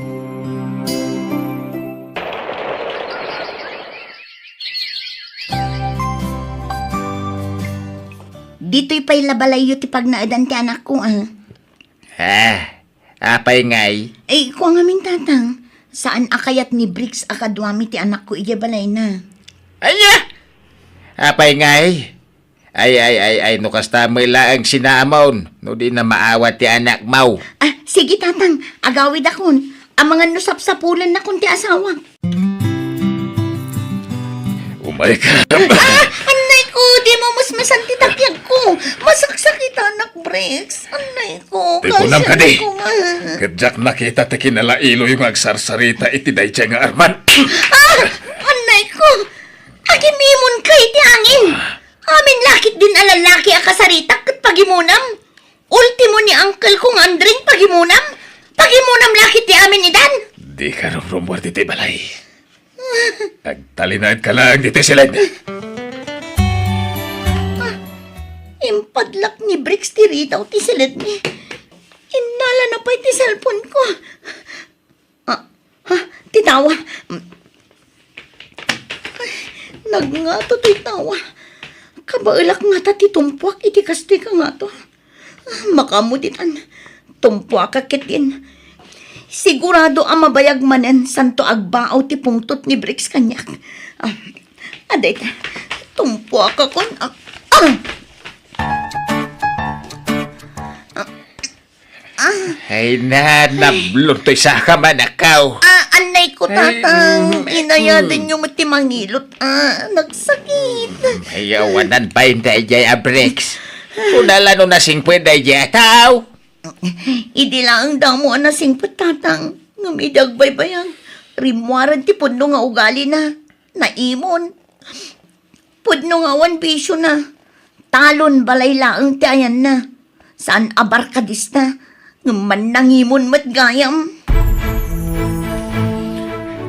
Ditoy pay la balayyo ti pagnaedan ti anakko, a. Ah, apay ngay? Ay, kua ngamin, Tatang. Saan a kayat ni Bricks a kaduami ti anakko idiay balayna. Ania? Apay ngay? Ay, ay, ay, ay, no kasta met laeng sinaamon, no di na maawat ti anakmo. Ah, sige, Tatang, agawidakon. Amangan no sapsapulennakon ti asawak. Maikam. Ah, annay ko, di mo musmusan ti tapiag ko. Masaksakitanak, Bricks. Annay ko, Ti kunam kadi. Ko nga. Ket diak nakita ti kinalailoyo nga agsarsarita iti daydiay nga armat. Ah, annay ko. Agimimon ka iti angin. Amin lakit din a lalaki a kasaritak ket pagimunam. Ultimo ni uncle ko nga Andring pagimunam. Pagimunam lakit ti amin idan. Di ka rumrumuar ditoy balay. Agtalinaed ka laeng ditoy siled. Ah, impadlak ni Bricks ti ridaw ti siledmi. Innalana pay ti cellphone ko. Ah, ha? Ti tawa. Ay, nagngato ti tawa. Kabaelak ngata ti tumpuak iti kastoy kangato. Ah, makamuditan. Tumpuakak ketdin. Sigurado a mabayag manen santo agbaaw ti pungtot ni Bricks kaniak. Ah, adayta. Tumpuakakon. Ah, ah. Ah. Ay na, nablur toy saka manakaw. Ah, annay ko, Ay, tatang. Mm, Inayadan mm. Niyo met ti mangilot. Ah, nagsakit. Ay, awanan pa inday jay a Bricks. Kuna la no nasingpet dayjay a tao. Idi laeng damo a nasingpet, tatang. Ngem idi agbaybayag, rimmuaren ti pudno nga ugalina. Naimon. Pudno nga awan bisiona. Talon balay laeng ti ayanna. Saan a barkadista, ngem mannangimon met gayam.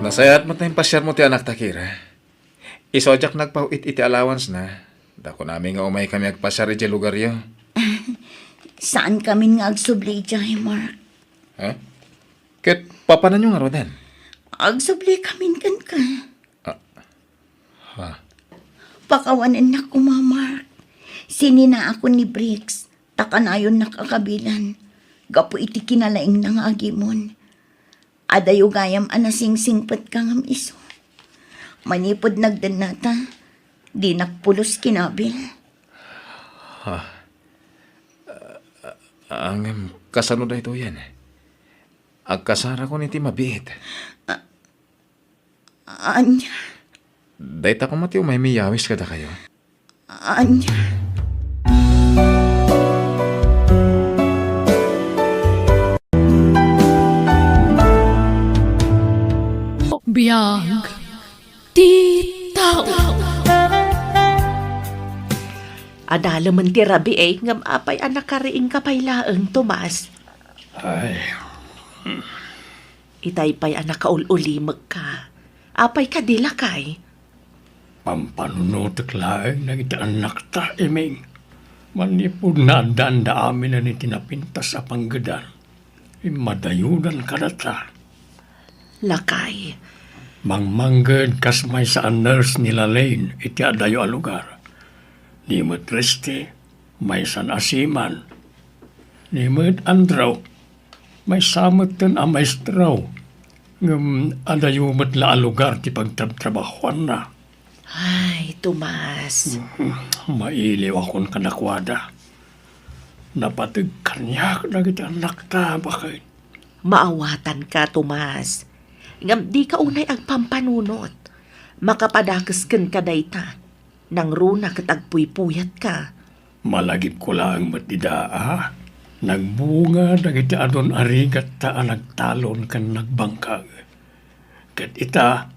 Nasayaat met nga impasiarmo ti anakta, Kira. Isu a diak nagpaw-it iti allowance na. Ta kunami nga umaykami agpasiar idiay lugaryo. Saankamin nga agsubli idiay, Mark. Ha? Ket papananyo ngaruden? Agsublikamin kenka. Ah. Ha? Pakawanennak koma, Mark. Sininaakon ni Bricks, ta kanayonnak a kabilan, gapu iti kinalaingna nga agimon. Adayo gayam a nasingsingpetka ngem isu. Manipud nagdennata, dinak pulos kinabil. Ha? Ah, ngem kasano daytoyen? Agkasarakon iti mabiit. Ah, Ania? Dayta koma ti umay miyawis kadakayo. Ania? Biag ti tao. Adalemen ti rabii, ngem apay a nakariingka pay laeng, Tomas? Ay. Itay pay a nakaul-ulimekka. Apay kadi, lakay? Pampanunotek laeng dagiti annakta, Iming. Manipud naaddaanda aminen iti napintas a panggedan, immadayodan kadata. Lakay. Mangmangged kas maysa a nurse ni Lalaine iti adayo a lugar. Ni met Resty, maysan a seaman. Ni met Andrew, maysa metten a maestro, ngem adayo met la a lugar ti pagtrabtrabahoanna. Ay, Tomas. Mhm. Mailiwakon kadakuada. Napateg kaniak dagiti annakta, baket. Maawatanka, Tomas. Ngem dika unay agpampanunot. Makapadakes kenka dayta. Nangruna ket agpuypuyatka. Malagipko laeng met dida a nagbunga dagiti adun a rigatta a nagtalon ken nagbangkag. Ket ita,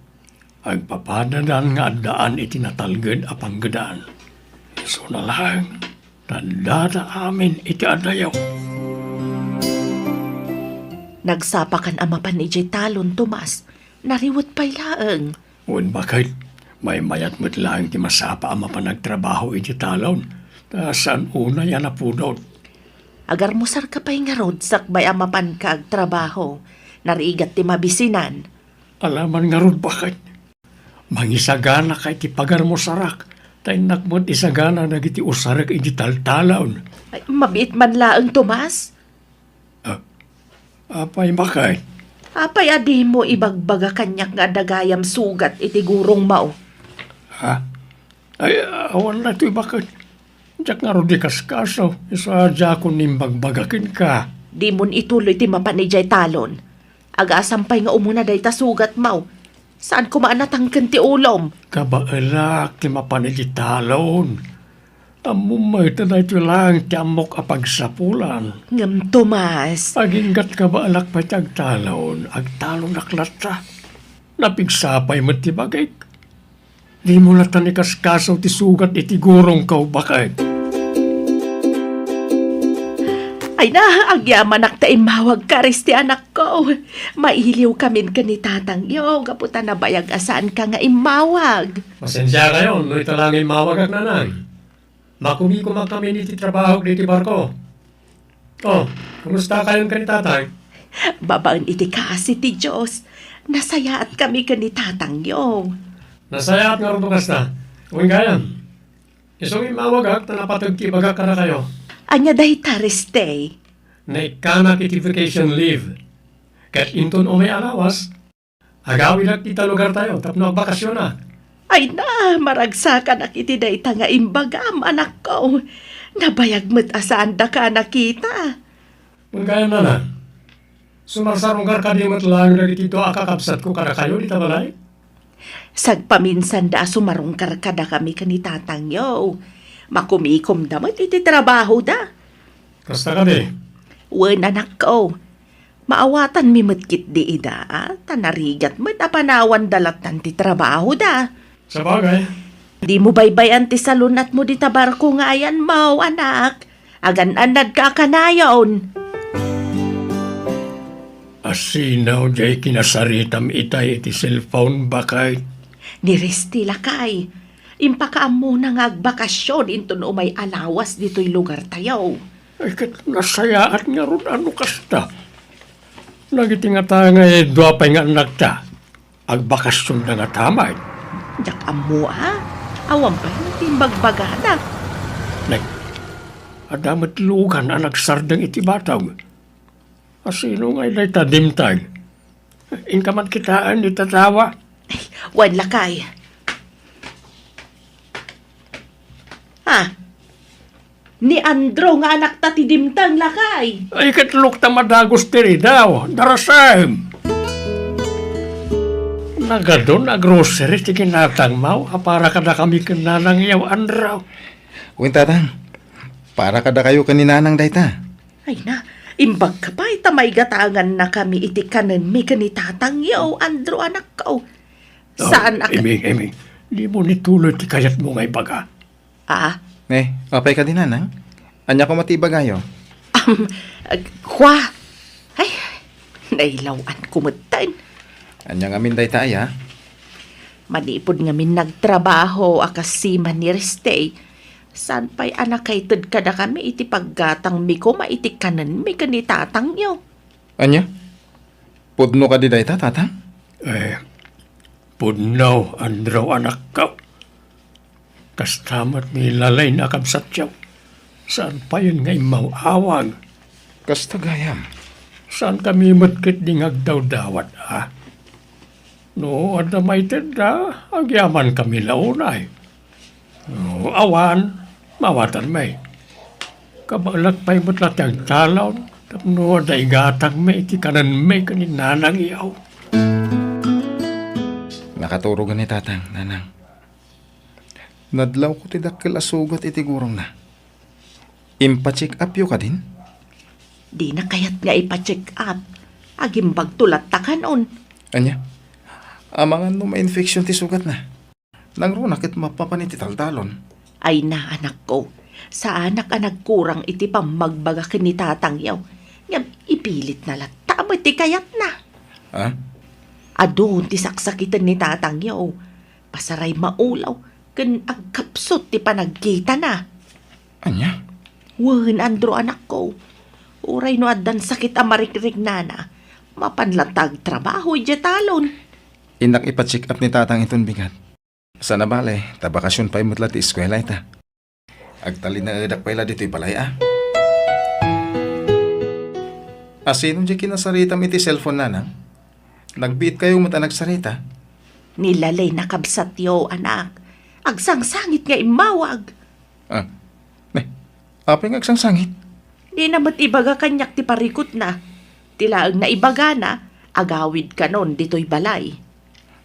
agpapadadan nga addaan iti natalged a panggedan. Isuna laeng, ta addada amin iti adayo. Nagsapakan a mapan idiay talon, Tomas. Nariwet pay laeng. Wen, baket, maymayat met laeng ti masapa a mapan agtrabaho iti talon, ta saan unay a napudot. Agarmusarka pay ngarud sakbay a mapanka agtrabaho. Narigat ti mabisinan. Alaman ngarud, baket. Mangisaganaka iti pagarmusarak, ta innak met isagana dagiti usarek iti taltalon. Ay, mabiit man laeng, Tomas. Ah, apay, baket? Apay a dimo ibagbaga kaniak nga adda gayam sugat iti gurongmo? Ha? Ay, awan daytoy, baket. Diak ngarud ikaskaso, isu a diakon imbagbaga kenka. Dimon ituloy ti mapan idiay talon. Agasam pay nga umuna dayta sugatmo. Saan koma a natangken ti ulom? Kabaelak ti mapan iti talon. Ammom met a daytoy laeng ti ammok a pagsapulan. Ngem, Tomas. Aginggat kabaelak pay ti agtalon, agtalonak latta. Napigsa pay met ti bagik. Dimo latta ikaskaso ti sugat iti gurongko, baket. Ay na, agyamanak ta immawagka, Reste, anakko. Mailiwkamin ken ni tatangyo, gapu ta nabayag a saanka nga immawag. Pasensiakayon no ita laeng immawagak, nanang. Makumikom a kami iti trabahok iti barko. Oh, kumusta kayon ken ni tatang? Babaen iti kaasi ti Dios, nasayaat kami ken ni tatangyo. Nasayaat ngarud no kasta. Wen gayam, isu nga immawagak ta napateg ti ibagak kadakayo. Ania dayta, Reste? Naikkanak iti vacation leave. Ket inton umay a lawas, agawidak ita lugartayo tapno agbakasionak. Ay na, maragsakanak iti dayta nga imbagam, anakko. Nabayag met a saandaka a nakita. Wen gayam, nanang, sumarsarungkar kadi met laeng dagiti dua a kakabsatko kadakayo dita balay? Sagpaminsanda a sumarungkar kadakami ken ni tatangyo. Makumikomda met iti trabahoda. Kasta kadi? Wen, anakko. Maawatanmi met ketdi ida, a, ta narigat met a panawanda lattan ti trabahoda. Sabagay. Dimo baybay-an ti salun-atmo dita barko nga ayanmo, anak. Agan-annadka a kanayon. Asino diay kinasaritam itay iti cellphone, baket? Ni Reste, lakay. Impakaammona nga agbakasion inton umay a lawas ditoy lugartayo. Ay, ket nasayaat ngarud a no kasta. Dagiti ngata nga dua pay nga annakta, agbakasionda ngata met. Diak ammo a, awan pay ti imbagbagada. Nay, adda met lugan a nagsardeng iti batog. Asino ngay dayta dimteng? Inka man kitaen iti tawa? Ay, wen, lakay. Ah, ni Andrew nga anakta ti dimteng, lakay. Ay, ket lokta madagus ti ridaw. Darasem. Nagadun a grocery ti kinatangmo a para kadakami ken nanangyo, Andrew. Wen, tatang. Para kadakayo ken ni nanang dayta. Ay na, imbagka pay ta maigatangannakami iti kanenmi ken ni tatangyo, Andrew, anakko. Saan a ka- Amy, Amy, dimo ni tuloy ti kayatmo nga ibaga. Ah? Ne, apay kadi, nanang? Ania koma ti ibagayo? Am, ag-, kwa? Ay, nailaw-anko metten. Ania ngamin dayta aya? Manipud ngamin nagtrabaho a kas seaman ni Reste, saan pay a nakaited kadakami iti paggatangmi koma iti kanenmi ken ni tatangyo. Ania? Pudno kadi dayta, tatang? Eh, pudno, Andrew, anakko. Kasta met ni Lalay a kabsatyo. Saan payen nga immaw-awag. Kasta gayam. Saankami met ketdi nga agdawdawat, a? No adda maitedda, agyamankami la unay. No awan, maawatanmi. Kabaelak pay met la ti agtalon, tapno adda igatangmi iti kanenmi ken ni nanangyo. Nakaturogen ni tatang, nanang. Nadlawko ti dakkel a sugat iti gurongna. Impacheck up yo kadin? Dina kayat nga ipacheck up. Agimbagto latta kanon. Ania? Amangan no ma-infection ti sugatna. Nangruna ket mapapan iti taltalon. Ay na, anakko. Saanak a nagkurang iti pammagbaga ken ni tatangyo. Ngem ipilitna latta met ti kayatna. Ha? Adu ti saksakiten ni tatangyo. Pasaray maulaw ken agkapsut ti panagkitana. Ania? Wen, Andrew, anakko. Uray no addan sakit a marikrignana, mapan latta agtrabaho idiay talon. Innak ipa-check up ni tatang inton bigat. Saan a bale, ta bakasion pay met la ti eskuela ita. Agtalinaedak pay la ditoy balay, a. Asino diay kinasaritam iti cellphone, nanang? Nagbiitkayo met a nagsarita? Ni Lalay a kabsatyo, anak. Agsangsangit nga immawag. Ah, ne, apay nga agsangsangit? Dina met ibaga kaniak ti parikutna. Ti laeng naibagana, agawid kanon ditoy balay.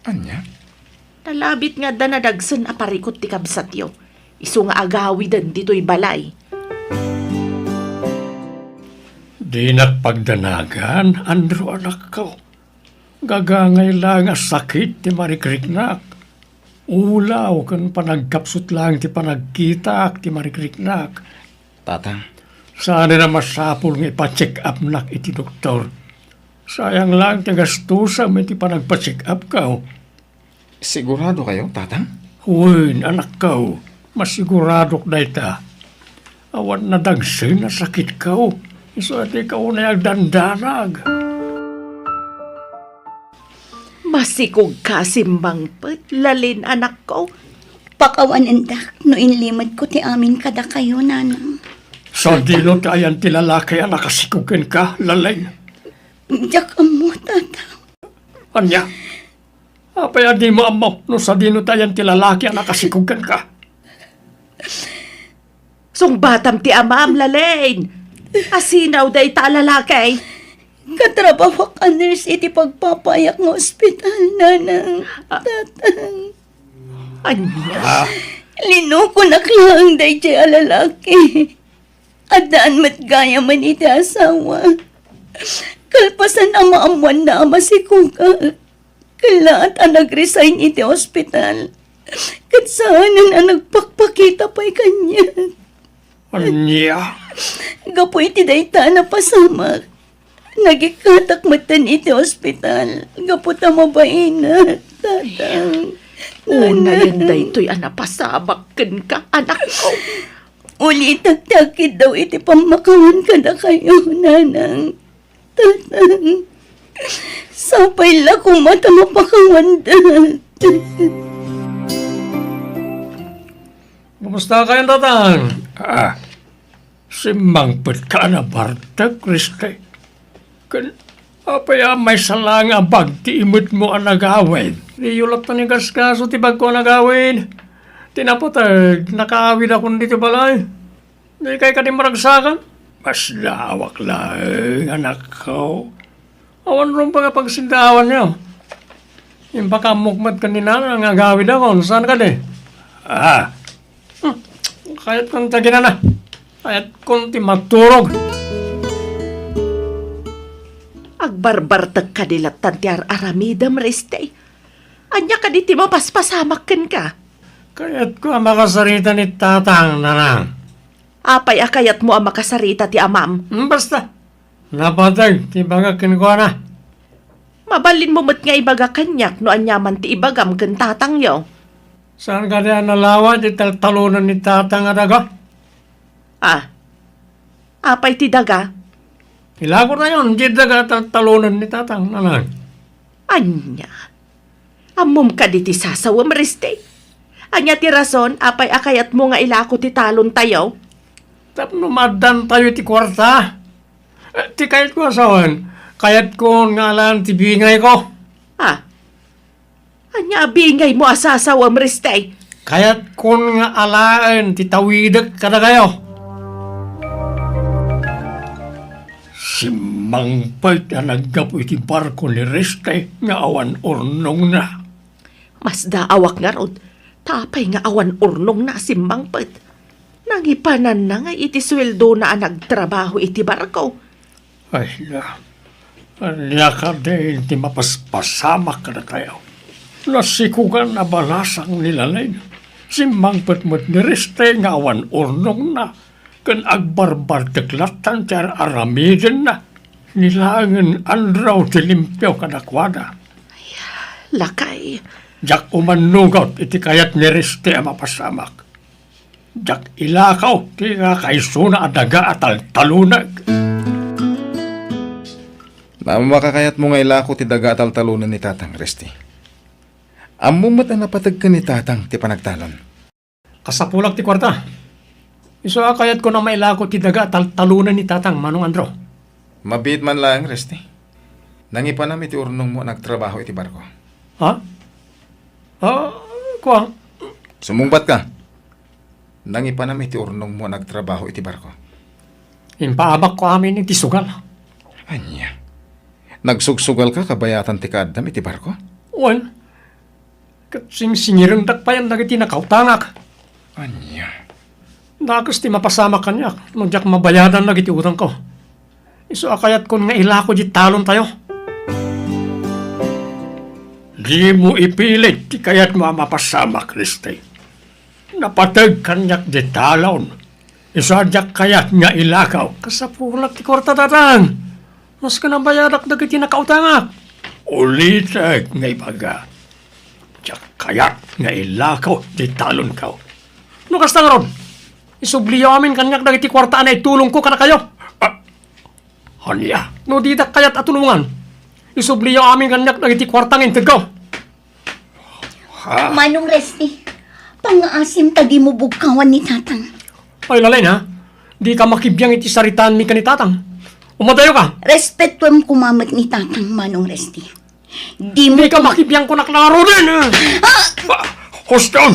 Ania? Nalabit nga adda nadagsen a parikut ti kabsatyo, isu nga agawiden ditoy balay. Dinak pagdanagan, Andrew, anakko. Gagangay laeng a sakit ti marikriknak. Ulaw ken panagkapsut laeng ti panagkitaak ti marikriknak. Tatang. Saan a masapul nga ipa-check-upnak iti doktor. Sayang laeng ti gastusem iti panagpa-check-upko. Siguradokayo, Tatang? Wen, anakko. Masiguradok dayta. Awan nadagsen a sakitko. Isu a dika unay agdandanag. Masikogka, Simmangpet, Lalin, anakko. Pakawanendak no inlimedko ti amin kadakayo, Nanang. Sadino ti ayan ti lalaki a nakasikog kenka, Lalin? Diak ammo, Tatang. Ania? Apay a dimo ammo no sadino ti ayan ti lalaki a nakasikog kenka? Sungbatam ti amam, Lalin. Asino dayta a lalaki? Katrabahoak a nurse iti pagpapaayak nga ospital, Nanang. Ah. Tatang. Ania? Ah. Linukonak laeng daydiay a lalaki. Addaan met gayamen iti asawa. Kalpasan a maammoanna a masikogak, kellaat a nag-resign iti ospital. Ket saanen a nagpakpakita pay kaniak. Ania? Gapu iti dayta a napasamak, nagikkatak metten iti ospital gapu ta mabainat, Tatang. Unayen daytoy a napasamak kenka, anakko. Ulitek ti agkiddaw iti pammakawan kadakayo, Nanang. Tatang, sapay la koma ta mapakawandak. Kumusta kayon, Tatang? Ah, simmangpetka a nabartek, Riste. Ken apay a maysa laeng a bag ti imetmo a nagawid? Diyo latta ni gaskaso ti bagko a nagawid. Ti napateg, nakaawidakon ditoy balay. Dikay kadi maragsakan? Masdaawak laeng, anakko. Awan rumbeng a pagsindaawannyo. Impakaammo met ken ni Nana nga agawidakon. Saan kadi? Ah. Hmm. Kayatkon ti aginana. Kayatkon ti maturog. Agbarbartek kadi lattan ti ar-aramidem, Riste. Ania kadi ti mapaspasamak kenka? Kayatko a makasarita ni Tatang, Nanang. Apay a kayatmo a makasarita ti amam? Hmm, basta. Napateg ti ibagak kenkuana. Mabalinmo met nga ibaga kaniak no aniaman ti ibagam ken tatangyo. Saan kadi a nalawa ti taltalonen ni Tatang a daga? Ah. Apay ti daga? Ilakotayon ti daga a taltalonen ni Tatang, Nanang. Ania? Ammom kadi ti sasawem, Riste? Ania ti rason apay a kayatmo nga ilako ti talontayo? Tapno maaddantayo iti kuarta. Eh, ti kayatko a sawen, kayatkon nga alaen ti bingayko. Ah, ania a bingaymo a sasawem, Riste? Kayatkon nga alaen ti tawidek kadakayo. Simmangpet a naggapu iti barko ni Riste nga awan urnongna. Masdaawak ngarud, ta apay nga awan urnongna a simmangpet? Nangipananna nga iti sueldona a nagtrabaho iti barko. Ay na, ania kadi ti mapaspasamak kadatayo? Nasikogan a balasang ni Lalin. Simmangpet met ni Riste nga awan urnongna, ken agbarbartek lattan ti ar-aramidenna. Ni laengen Andrew ti limpio kadakuada. Ay, lakay. Diak umannugot iti kayat ni Riste a mapasamak. Diak ilako ti kakaisuna a daga a taltalonek. Makakayatmo nga ilako ti daga a taltalonen ni Tatang, Reste. Ammom met a napateg ken ni Tatang ti panagtalon. Kasapulak ti kuarta. Isu a kayatko a mailako ti daga a taltalonen ni Tatang, Manong Andrew. Mabiit man laeng, Reste. Nangipanam iti urnongmo a nagtrabaho iti barko. Ha? Ah, kua? Sumungbatka. Nangipanam iti urnongmo a nagtrabaho iti barko. Impaabakko amin iti sugal. Ania? Nagsugsugalka kabayatan ti kaaddam iti barko? Wen, Ket singsingirendak payen dagiti nakautangak. Ania? Dakes ti mapasamak kaniak no diak mabayadan dagiti utangko. Isu a kayatkon nga ilako diay talontayo. Dimo ipilit ti kayatmo a mapasamak, Reste. Napateg kaniak diay talon. Isu a diak kayat nga ilakaw. Kasapulan ti kuarta, Tatang. Maski nabayadak dagiti nakautangak. Ulitek nga ibaga, diak kayat nga ilakaw diay talonko. No kasta ngarud, isubliyo amin kaniak dagiti kuarta a naitulongko kadakayo. Ah, ania? No didak kayat a tulongan, isubliyo amin kaniak dagiti kuarta nga intedko. Ha? Manong Resti, pangngaasim ta dimo bugkawan ni Tatang. Ay, Lalay, ha? Dika makibiang iti saritaanmi ken ni Tatang. Umadayoka. Respetuem koma met ni Tatang, Manong Resti. Dimo Dika koma- makibiang kunak na ngaruden, ha? Ah! Ba, Huston!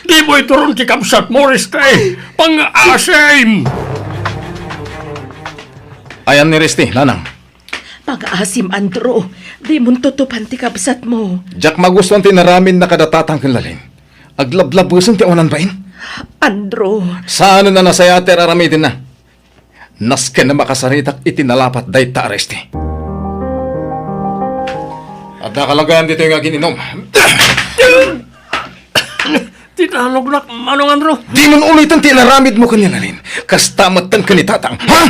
Dimo ituron ti kabsatmo, Resti. Pangngaasim! Ayan ni Resti, Nanang. Pangngaasim, Andrew. Dimon tutupan ti kabsatmo. Diak magustuan ti inaramidna kada Tatang ken Lalin. Aglablabesen ti awanan bain. Andrew. Saanen a nasayaat ti ar-aramidenna. Nasken a makasaritak iti nalapat dayta a Resti. Adda kalagayan ditoy nga agin-inom. Ti tanognak, Manong Andrew. Dimon uliten ti inaramidmo ken ni Lalin. Kasta metten ken ni Tatang. Ha?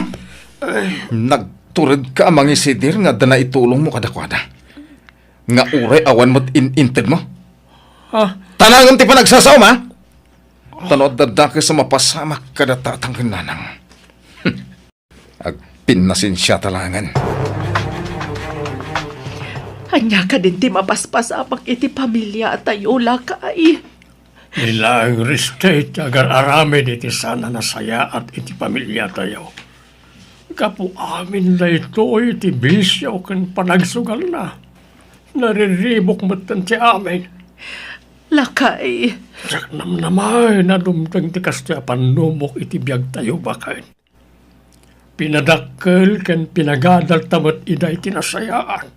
Nag- Turedka a mangisidir nga adda naitulongmo kadakuada, nga uray awan met in-intedmo? Ah. Tanangem ti panagsasaom, ha? Ta no adda dakes a mapasamak kada Tatang ken Nanang. Agpinnasensiata laengen. Ania kadin ti mapaspasamak iti pamiliatayo, lakay? Ni laeng Reste ti agar-aramid iti saan a nasayaat iti pamiliatayo. Gapu amin daytoy ti bisio ken panagsugalna. Nariribuk metten ti amin. Lakay. Diak namnamaen a dumteng ti kastoy a pannubok iti biagtayo baket. Pinadakkel ken pinagadalta met ida iti nasayaat.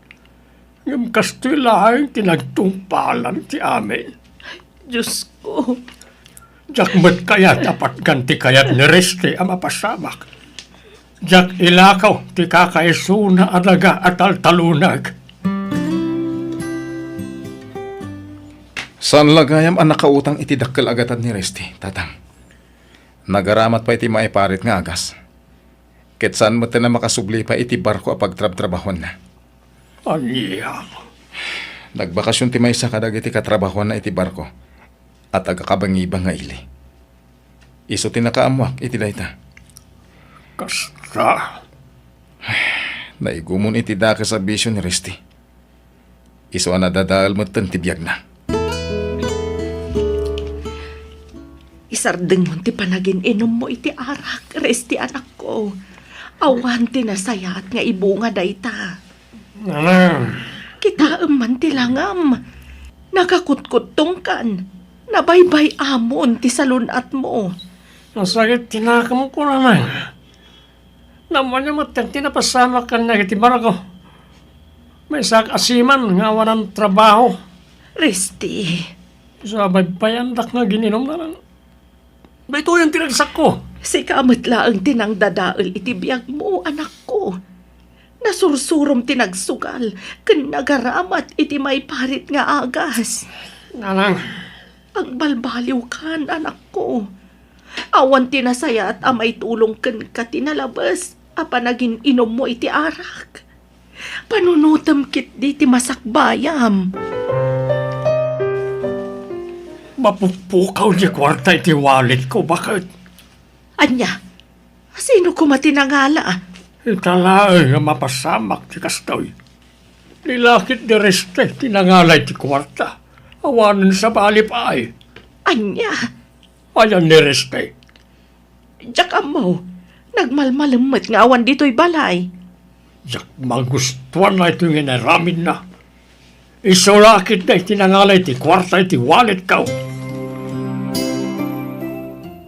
Ngem kastoy laeng ti nagtungpalan ti amin. Diosko. Diak met kayat a patgan ti kayat ni Reste a mapasamak. Diak ilakaw ti kakaisuna a daga a taltalunag. Saan la gayam a nakautang iti dakkel a gatad ni Reste, Tatang. Nagaramat pay ti maiparit nga agas. Ket saan metten a makasubli pay iti barko a pagtrabtrabahuanna. Ania? Nagbakasion ti maysa kadagiti katrabahuanna iti barko a taga-Kabangibang nga ili. Isu ti nakaammoak iti dayta. Kasta. Naigumon iti dakes a bisio ni Resti. Isu a nadadael metten ti biagna. Isardengmo ti panagin-inummo iti arak, Resti, anakko. Awan ti nasayaat nga ibunga dayta. Nanang. Kitaem man ti langam. Nakakutkutongkan. Nabaybay-amon ti salun-atmo. Nasakit ti nakemko, Nanang. Ammoyo met ti napasamak kaniak iti barko. Maysaak a seaman nga awanan trabaho. Resti. Isu a baybayandak nga agin-inum, Nanang. Daytoyen ti ragsakko. Sika met laeng ti nangdadael iti biagmo, anakko. Nasursurom ti nagsugal ken nagaramat iti maiparit nga agas. Nanang. Agbalbaliwkan, anakko. Awan ti nasayaat a maitulong kenka ti nalabes a panagin-inummo iti arak. Panunotem ketdi ti masakbayam. Mapukpukaw ti kuarta iti walletko, baket. Ania? Sino koma ti nangala? Ita laeng nga mapasamak ti kastoy. Ni lakit ni Reste ti nangala iti kuarta. Awanen sabali pay. Ania? Ayan ni Reste. Diak ammo. Nagmalmalem met nga awan ditoy balay. Diak magustuan daytoy nga inaramidna. Isu lakit dayta ti nangala iti kuarta iti walletko.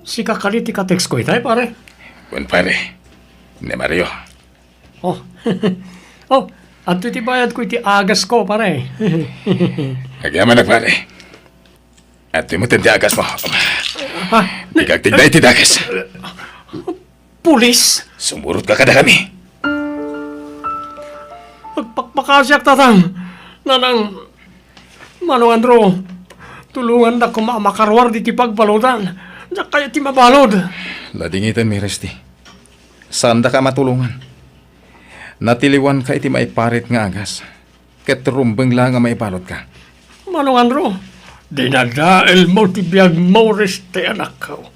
Sika kadi ti ka-textko itay, pare? Wen, pare. Ni Mario. Oh. Oh, adtoy ti bayadko iti agasko, pare. Agyamanak, pare. Adtoy metten ti agasmo. Ha? Dika agtigda iti dakes. Pulis? Sumurotka kadakami. Agpakpakasiak, Tatang. Nanang, Manong Andrew, tulongandak koma a makaruar ditoy pagbaludan. Diak kayat ti mabalud. Ladingiten, Resti. Saandaka a matulongan. Natiliwanka iti maiparit nga agas. Ket rumbeng laeng a maibaludka. Manong Andrew, dinadaelmo ti biagmo, Resti, anakko.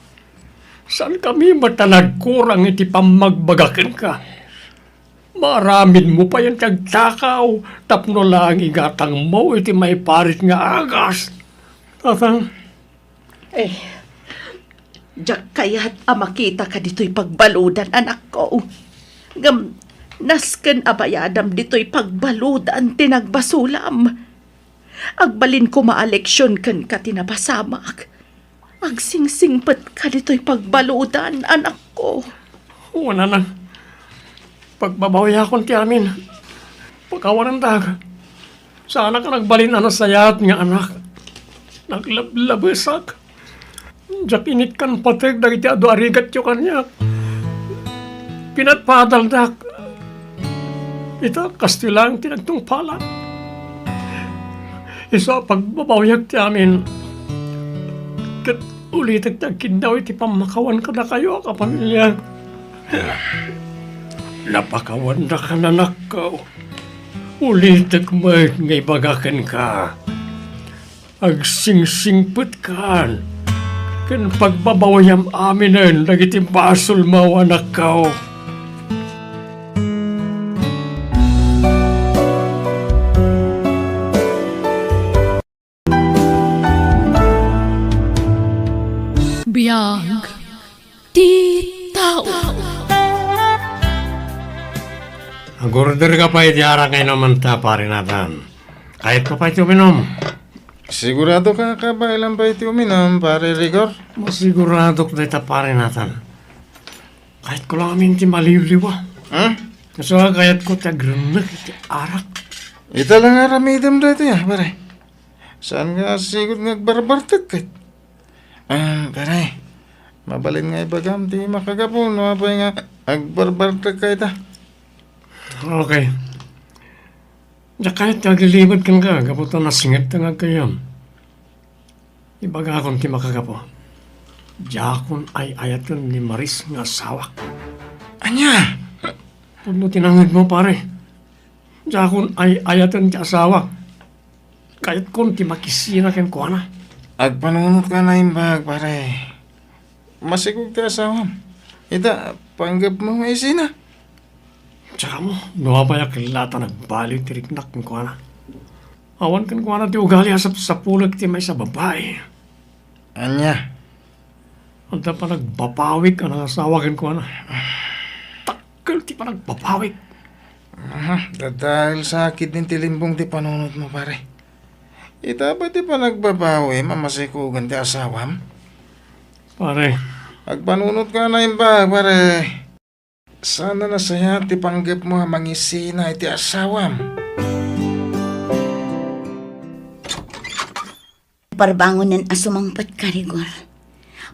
Saankami met a nagkurang iti pammagbaga kenka. Maaramidmo payen ti agtakaw tapno laeng igatangmo iti maiparit nga agas. Tatang. Eh, diak kayat a makitaka ditoy pagbaludan, anakko. Ngem nasken a bayadam ditoy pagbaludan ti nagbasolam. Agbalin koma a leksion kenka ti napasamak. Agsingsingpetka ditoy pagbaludan, anakko. Wen, anak. Pagbabawiakon ti amin. Pakawanendak. Saanak a nagbalin a nasayaat nga anak. Naglablabesak. Diak inikkan pateg dagiti adu a rigatyo kaniak. Pinadpadaldak. Ita, kastoy laeng ti nagtungpalak. Isu a pagbabawiak ti amin. Ket ulitek ti agkiddaw iti pammakawan kadakayo a kapamilya. Napakawandak, anakko. Ulitek met nga ibaga kenka. Agsingsingpetkan ken pagbabawiam aminen dagiti basolmo, anakko. Biag ti tao. Agorder ka pay iti arak nga inumanta, Pare Nathan. Kayatko pay ti uminum. Sigurado ka, kabaelam pay ti uminum, Pare Rigor? Masiguradok dayta, Pare Nathan. Kayatko laeng amin ti maliwliwa. Hmm? Isu a kayatko ti agrennek iti arak. Ita la nga aramidem daytoy, ah, pare. Saan nga sigud nga agbarbartek ket? Ah, pare, mabalin nga ibagam ti makagapu no apay nga agbarbartek ka ita. Okay. Diak kayat ti aglilimed kenka gapu ta nasinget nga aggayyem. Ibagakon ti makagapu. Diakon ay-ayaten ni Maris nga asawak. Ania? Pudno ti nangngegmo, pare. Diakon ay-ayaten ti asawak. Kayatkon ti makisina kenkuana. Agpanunotka a naimbag, pare. Masikog ti asawam. Ita, panggepmo nga isina. Tsaka mo, no apay a kella ta nagbaliw ti riknak kenkuana. Awan kenkuana ti ugali a sapsapulek ti maysa a babai. Ania? Adda panagbabawik a nangasawa kenkuana. Dakkel ti panagbabawik. Aha, dadael sakit din ti limbong ti panunotmo, pare. Ita pay ti panagbabawim a masikugan ti asawam? Pare. Agpanunotka a naimbag, pare. Saan a nasayaat ti panggepmo a mangisina iti asawam? Parbangonen a sumangpet ka, Rigor.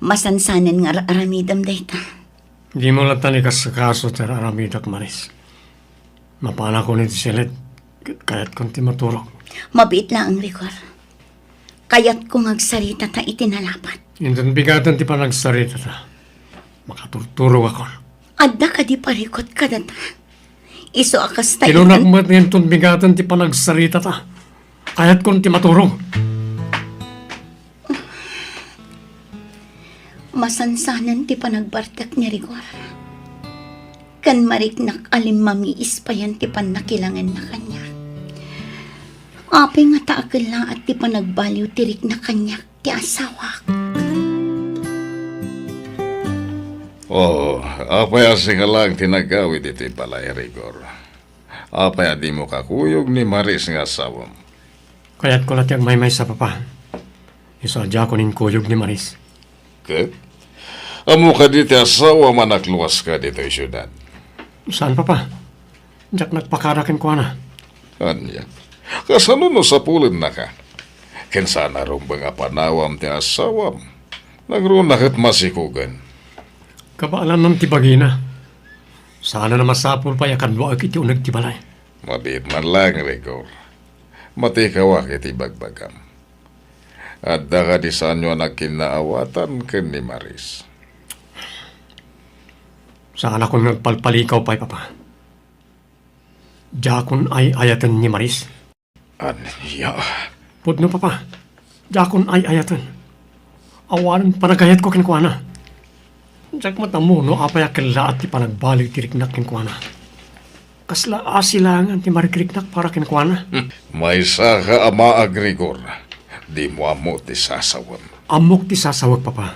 Masansanen nga ar-aramidem dayta. Dimo latta ni kasakaso ti ar-aramidak, Maris. Mapanakon iti siled, ket kayatkon ti maturog. Mabiit laeng, Rigor. Kayatko nga agsaritata iti nalapat. Inton bigaten ti panagsaritata, makaturturogakon. Adda kadi parikut kadata? Isu a kasta, Kinunak iten- met nga inton bigaten ti panagsaritata. Kayatkon ti maturog. Masansanen ti panagbartek ni Rigor. Ken mariknak a limmamiis payen ti pannakilangenna kaniak. Apay ngata a kellaat ti panagbaliw ti rikna kaniak ti asawak? Oh, apay a sika laeng ti nagawid iti balay, Rigor? Apay a dimo kakuyog ni Maris nga asawam? Kayatko la ti agmaymaysa, Papa. Isu a diakon inkuyog ni Maris. Ket? Ammo kadi ti asawam a nakluaska ditoy siudad? Saan, Papa. Diak nagpakada kenkuana. Ania? Kasano no sapulennaka? Ken saan a rumbeng a panawam ti asawam. Nagruna ket masikogen. Kabaalanan ti bagina. Saan a masapul pay a kaduaek iti uneg ti balay. Mabiit man laeng, Rigor. Matikawak iti bagbagam. Adda kadi saanyo a nagkinnaawatan ken ni Maris? Saanakon nga agpalpalikaw pay, Papa. Diakon ay-ayaten ni Maris. Ania? Pudno, Papa. Diakon ay-ayaten. Awanen panagayatko kenkuana. Diak met ammo no apay a kellaat ti panagbaliw ti riknak kenkuana. Kasla asi laengen ti marikriknak para kenkuana. Hmm. Maysaka a maag, Rigor. Dimo ammo ti sasawem. Ammok ti sasawek, Papa.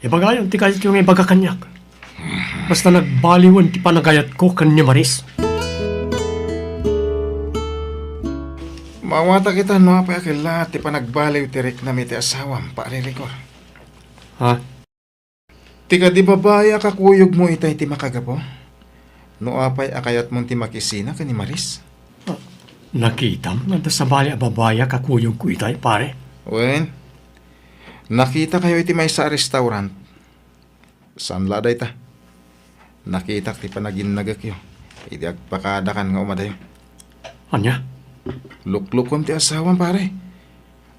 Ibagayon ti kayatyo nga ibaga kaniak. Basta nagbaliwen ti panagayatko ken ni Maris. Maawatak ita no apay a kellaat ti panagbaliw ti riknam iti asawam, Pare Rigor. Ha? Ti kadi babai a kakuyogmo itay ti makagapu? No apay a kayatmon ti makisina ken ni Maris? Ah, nakitam nga adda sabali a babai a kakuyogko itay, pare? Wen, nakitakayo iti maysa a restaurant. Saan la dayta? Nakitak ti panaginnagekyo idi agpakadakan nga umadayo. Ania? Luklukuem ti asawam, pare.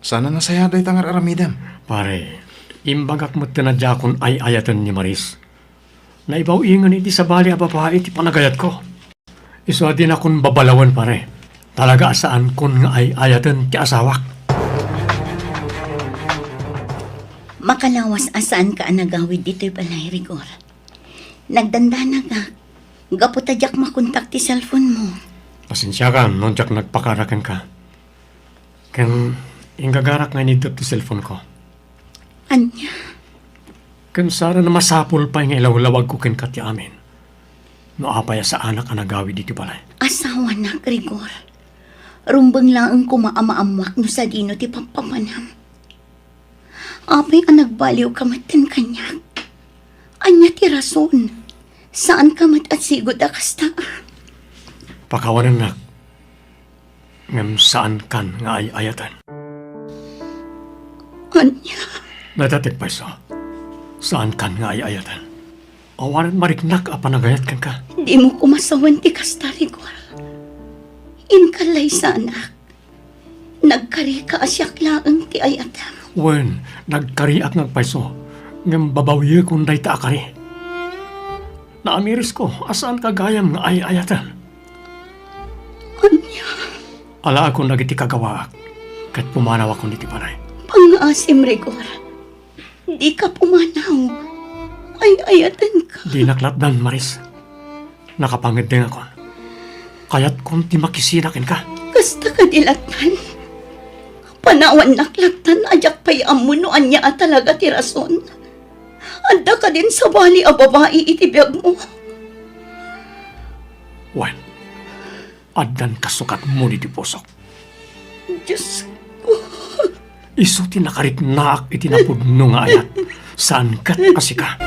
Saan a nasayaat dayta nga ar-aramidem. Pare, imbagak met ti nadiakon ay-ayaten ni Maris. Naibaw-ingen iti sabali a babai ti panagayatko. Isu a dinakon babalawen, pare. Talaga a saankon nga ay-ayaten ti asawak. Makalawas a saanka a nagawid ditoy balay, Rigor. Nagdandanagak gapu ta diak makontak ti cellphone mo. Pasensiakan no diak nagpakada kenka. Ken inggagarak nga inidep ti cellphone ko. Ania? Ken saan a masapul pay nga ilawlawagko kenka ti amin. No apay a saanak a nagawid iti balay. Asawanak, Rigor. Rumbeng laeng koma a maammoak no sadino ti pampapanam. Apay a nagbaliwka metten kaniak? Ania ti rason? Saanka met a sigud a kasta? Pakawanennak, ngem saankan nga ay-ayaten. Ania? Natatek payso, saankan nga ay-ayaten. Awanen mariknak a panagayat kenka. Dimo koma sawen ti kasta, Rigor. Inka laysanak. Nagkarika a siak laeng ti ay-ayatem. Wen, nagkariak nga agpayso, ngem babawiekon dayta a kari. Naamirisko a saanka gayam nga ay-ayaten. Ania? Alaekon dagiti kagawaak, ket pumanawakon iti balay. Pangngaasim, Rigor. Dika pumanaw. Ay-ayatenka. Dinak latdan, Maris. Nakapangeddengakon. Kayatkon ti makisina kenka. Kasta kadi latdan. Panawannak latdan a diak pay ammo no ania a talaga ti rason. Adda kadin sabali a babai iti biagmo? Wen, addan kasukatmo iti pusok. Diosko. Isu ti nakariknaak iti napudno nga ayat. Saan ket a sika.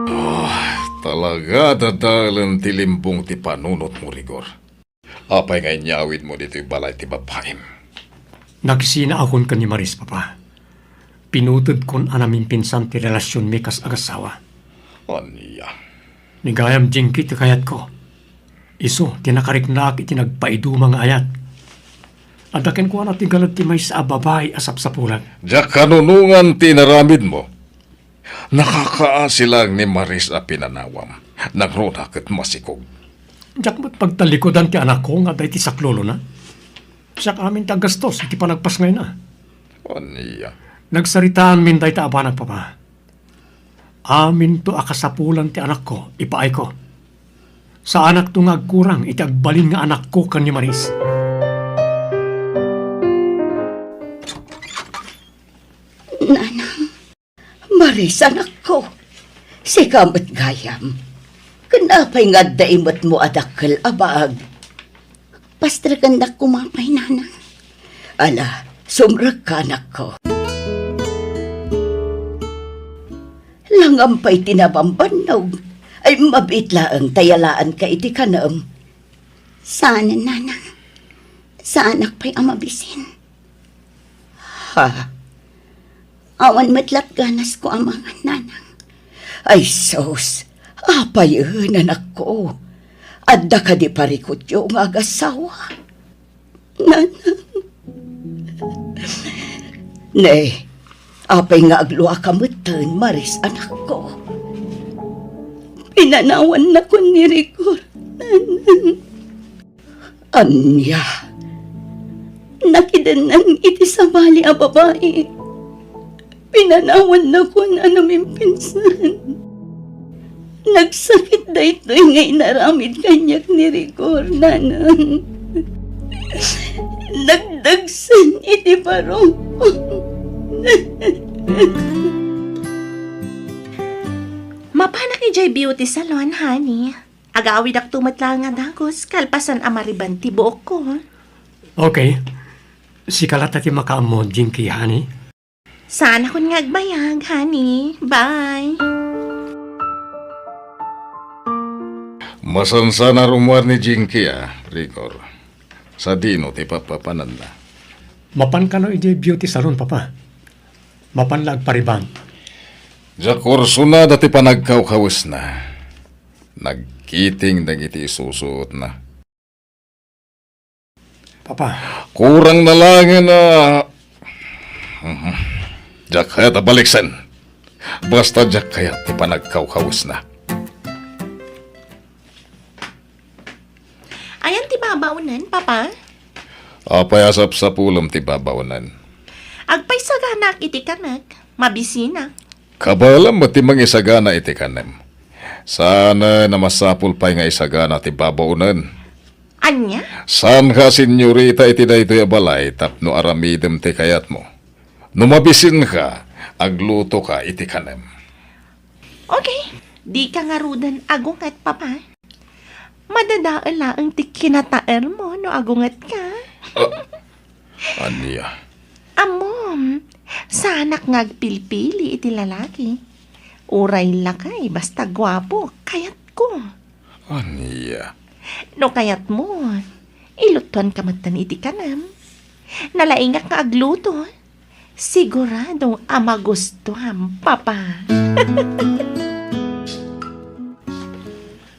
Ah, talaga, dadaelen ti limbong ti panunotmo, Rigor. Apay nga inyawidmo ditoy balay ti babaim? Nakisinaakon ken ni Maris, Papa. Pinutedkon a namimpinsan ti relasionmi kas agassawa. Ania? Ni gayam Jinky ti kayatko. Isu ti nakariknaak iti nagpaiduma nga ayat. Adda kenkuana ti galad ti maysa a babai a sapsapulan. Diak kanunongan ti inaramidmo. Nakakaasi laeng ni Maris a pinanawam. Nangruna ket masikog. Diak met pagtalikudan ti anakko nga adda iti saklulona. Siak amin ti aggastos iti panagpasngayna. Ania? Nagsaritaanmin dayta a banag, Papa. Aminto a kasapulan ti anakko, ipaayko. Saanakto nga agkurang iti agbalin nga anakko ken ni Maris. Nanang, Maris, anakko, sika met gayam. Ken apay nga adda imetmo a dakkel a baag? Pastrekendak koma pay, Nanang. Ala, sumrekka, anakko. Langam pay ti nabambannog, ay mabiit laeng ta yalaanka iti kanem. Saan, nanang. Saanak pay a mabisin. Ha? Awan met lat ganasko a mangan, nanang. Ay sus, apayen, anakko? Adda kadi parikutyo nga agasawa? Nanang. Ne, apay nga agluaka metten, Maris, anakko? Pinanawannakon ni Rigor, nanang. Ania? Nakidennan iti sabali a babai. Pinanawannakon a namimpinsan. Nagsakit daytoy nga inaramid kaniak ni Rigor, nanang. Nagdagsen iti barok. Mapanak idiay beauty salon, honey. Agawidakto met laeng a dagus, kalpasan a mariban ti buokko. Okay. Sika latta ti makaammo, Jinky, honey. Saanakon nga agbayag, honey. Bye. Masansan a rummuar ni Jinky, a, Rigor. Sadino ti papapananna? Mapan kano idiay beauty salon, Papa. Mapan la agpariban. Diak kursunada ti panagkawkawesna. Nagkiting dagiti isusuotna. Papa. Kurang na laengen a, mhm. Diak kayat a baliksen. Basta diak kayat ti panagkawkawesna. Ayan ti babaonen, Papa? Apay a sapsapulem ti babaonen? Agpaisaganak iti kanek, mabisinak. Kabaelam met ti mangisagana iti kanem. Saan a masapul pay nga isagana ti babaonen. Ania? Saanka a senyorita iti daytoy a balay tapno aramidem ti kayatmo. No mabisinka, aglutoka iti kanem. Okay, dika ngaruden agunget, Papa. Madadael laeng ti kinataermo no agungetka. Ah, ania? Ammom, saanak nga agpilpili iti lalaki. Uray lakay, basta guapo, kayatko. Ania? No kayatmo, ilutuanka metten iti kanem. Nalaingak nga agluto. Sigurado a magustuam, Papa.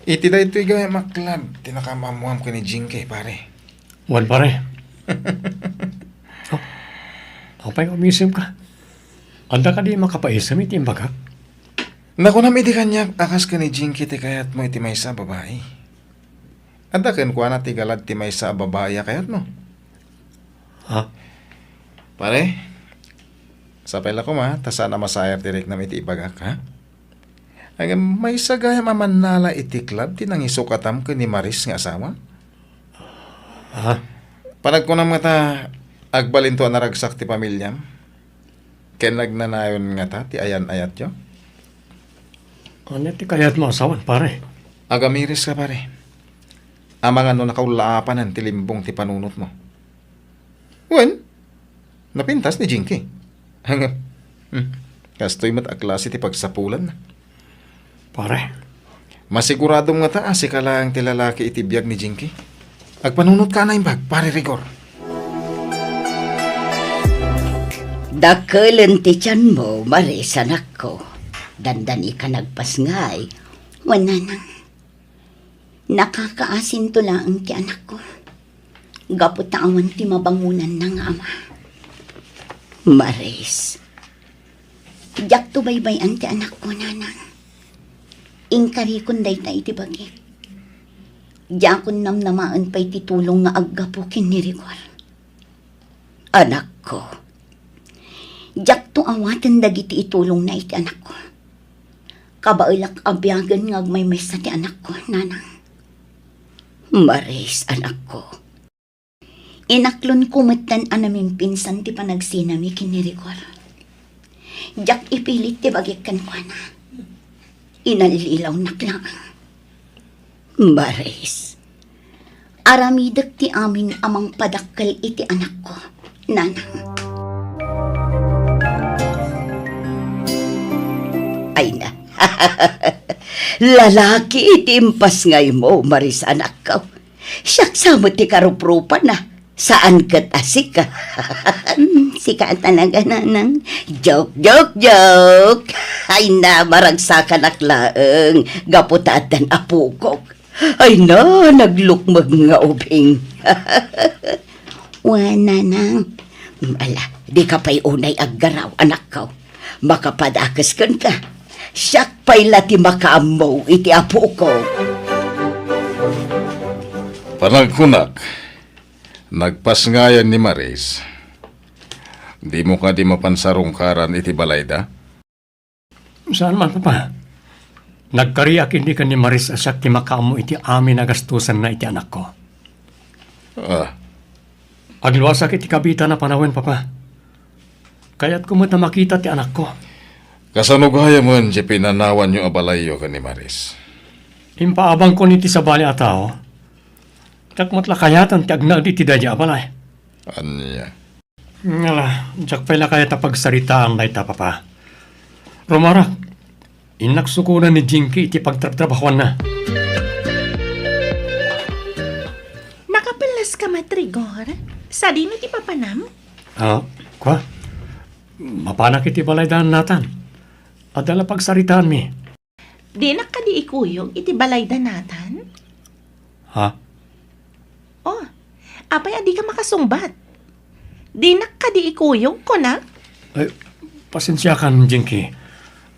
Iti daytoy gayam a club ti nakaammoam ken ni Jinky, pare. Wen, pare. Oh, apay nga umisemka? Adda kadi makapaisem iti imbagak? Nakunam idi kaniak a kas ken ni Jinky ti kayatmo iti maysa a babai. Adda kenkuana ti galad ti maysa a babai a kayatmo. Ha? Pare, sapay la koma ta saan a masaer ti riknam iti ibagak, ha? Ngem maysa gayam a mannala iti club ti nangisukatam ken ni Maris nga asawa? Ha? Panagkunam ngata, agbalinto a naragsak ti pamiliam? Ken nagnanayon ngata ti ayan-ayatyo? Ania ti kayatmo a sawen, pare? Agamiris ka, pare. Amangan no nakaullaapanen ti limbong ti panunotmo. Wen, napintas ni Jinky. Ngem, hmm, kastoy met a klase ti pagsapulanna. Pare. Masiguradom ngata a sika laeng ti lalaki iti biag ni Jinky. Agpanunotka a naimbag, Pare Rigor. Dakelen ti tianmo, Maris, anakko. Dandanika nagpasngay. Wen, nanang. Nakakaasinto laeng ti anakko. Gapu ta awan ti mabangonanna nga ama. Maris. Diakto baybay-an ti anakko, nanang. Inkarikon dayta iti bagik. Diakon namnamaen pay ti tulong nga aggapu ken ni Rigor. Anakko, diakto awaten dagiti itulongna iti anakko. Kabaelak a biagen nga agmaymaysa ti anakko, nanang. Maris, anakko. Inaklonko metten a namimpinsan ti panagsinami ken ni Rigor. Diak ipilit ti bagik kenkuana. Inallilawnak laeng. Maris, aramidek ti amin a mangpadakkel iti anakko, nanang. Ay na. Lalaki ti impasngaymo, Maris, anakko. Siak sa met ti karuprupana. Saan ket a sika. Hmm, sika talaga, Nanang. Joke, joke, joke. Ay na, maragsakanak laeng. Gapu ta addan apokok. Ay na, naglukmeg nga ubing. Wa, Nanang. Ala, dika pay unay aggaraw, anakko. Makapadakes kenka. Siak pay la ti makaammo iti apoko. Panagkunak, nagpasngayan ni Maris. Dimo kadi mapan sarungkaran iti balayda? Saan man, Papa. Nagkariak idi ken ni Maris a siak ti makaammo iti amin a gastusanna iti anakko. Ah. Agluasak iti kabitana panawen, Papa. Kayatko met a makita ti anakko. Kasano gayamen ti pinanawanyo a balayyo ken ni Maris? Impaabangkon iti sabali a tao. Diak met la kayaten ti agnaed iti daydiay a balay. Ania? Ngala, diak pay la kayat a pagsaritaan dayta, Papa. Rumarak, innak sukonen ni Jinky iti pagtrabtrabahuanna. Nakapelleska met, Rigor? Sadino ti papanam? Ah, kua? Mapanak iti balayda Nathan. Adda la pagsaritaanmi. Dinak kadi ikuyog iti balayda Nathan? Ha? Oh, apay a dika makasungbat? Dinak kadi ikuyog, kunak? Ay, pasensiakan, Jinky.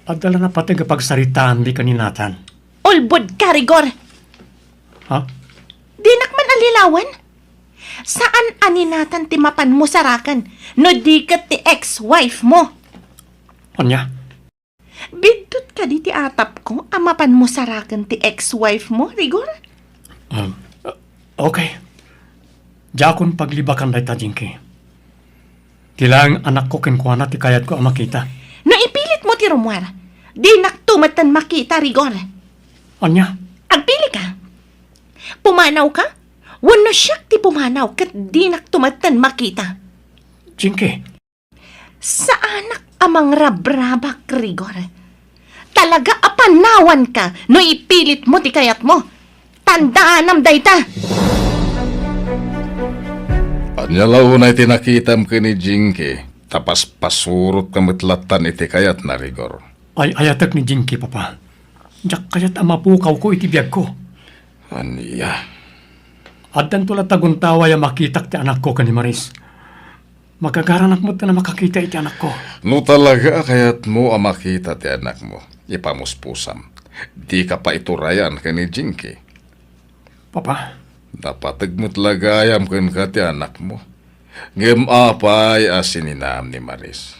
Adda la napateg a pagsaritaanmi ken ni Nathan. Ulbodka, Rigor! Ha? Dinak man allilawen? Saan a ni Nathan ti mapanmo saraken no di ket ti ex-wife mo? Ania? Biddut kadi ti atapko a mapanmo saraken ti ex-wife mo, Rigor? Um, okay. Diakon paglibakan dayta, Jinky. Ti laeng anakko kenkuana ti kayatko a makita. No ipilitmo ti rummuar, dinakto metten makita, Rigor. Ania? Agpilika. Pumanawka? Wenno siak ti pumanaw ket dinakto metten makita? Jinky. Saanak a mangrabrabak, Rigor. Talaga a panawanka no ipilitmo ti kayatmo. Tandaanam dayta! Ania la unay ti nakitam ken ni Jinky, ta paspasurotka met lattan iti kayatna, Rigor? Ay-ayatek ni Jinky, Papa. Diak kayat a mapukawko iti biagko. Ania? Addanto la taguntaway a makitak ti anakko ken ni Maris. Magagaranak met a makakita iti anakko. No talaga a kayatmo a makita ti anakmo, ipamuspusam. Dika pay iturayan ken ni Jinky. Papa. Napateg met la gayam kenka ti anakmo. Ngem apay a sininaam ni Maris?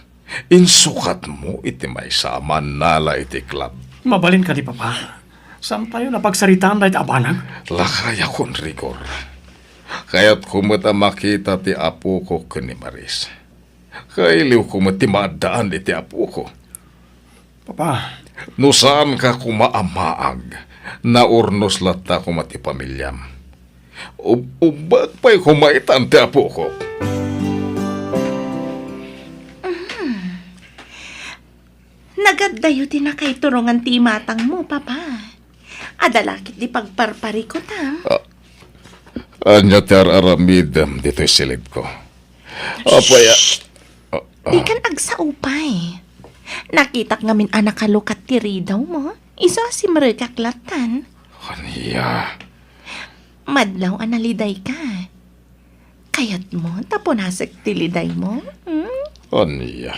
Insukatmo iti maysa a mannala iti club. Mabalin kadi, Papa? Saantayo a pagsaritaan dayta a banag? Lakayakon, Rigor. Kayatko met a makita ti apoko ken ni Maris. Kailiwko met ti maaddaan iti apoko. Papa. No saanka koma a maag, naurnos latta koma ti pamiliam. Ub-, ubbak pay koma itan ti apoko. Mm. Nagaddayo ti nakaiturongan ti imatangmo, Papa. Adda la ket ti pagparparikutam. Ah, ania ti ar-aramidem ditoy silidko? Apay a- Shh! Ah, ah. Dikan agsaupay. Nakitak ngamin a nakalukat ti ridawmo. Isu a simrekak lattan. Ania? Madlaw a nalidayka. Kayatmo ta punasek ti lidaymo? Hmm? Ania?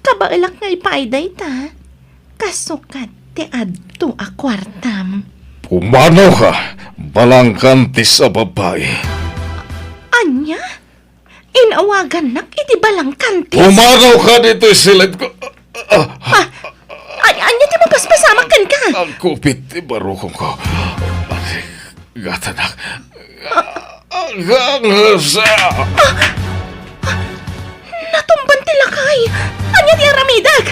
Kabaelak nga ipaay dayta. Kasukat ti adto a kuartam. Pumanawka, balangkantis a babai. Ania? Inawagannak iti balangkantis? Pumanawka ditoy silidko. Ah, ah, ah. Ay, ania ti mapaspasamak kenka? Agkupit ti barukongko. Gatanak. Agangasa. Natumban ti lakay. Ania ti aramidek?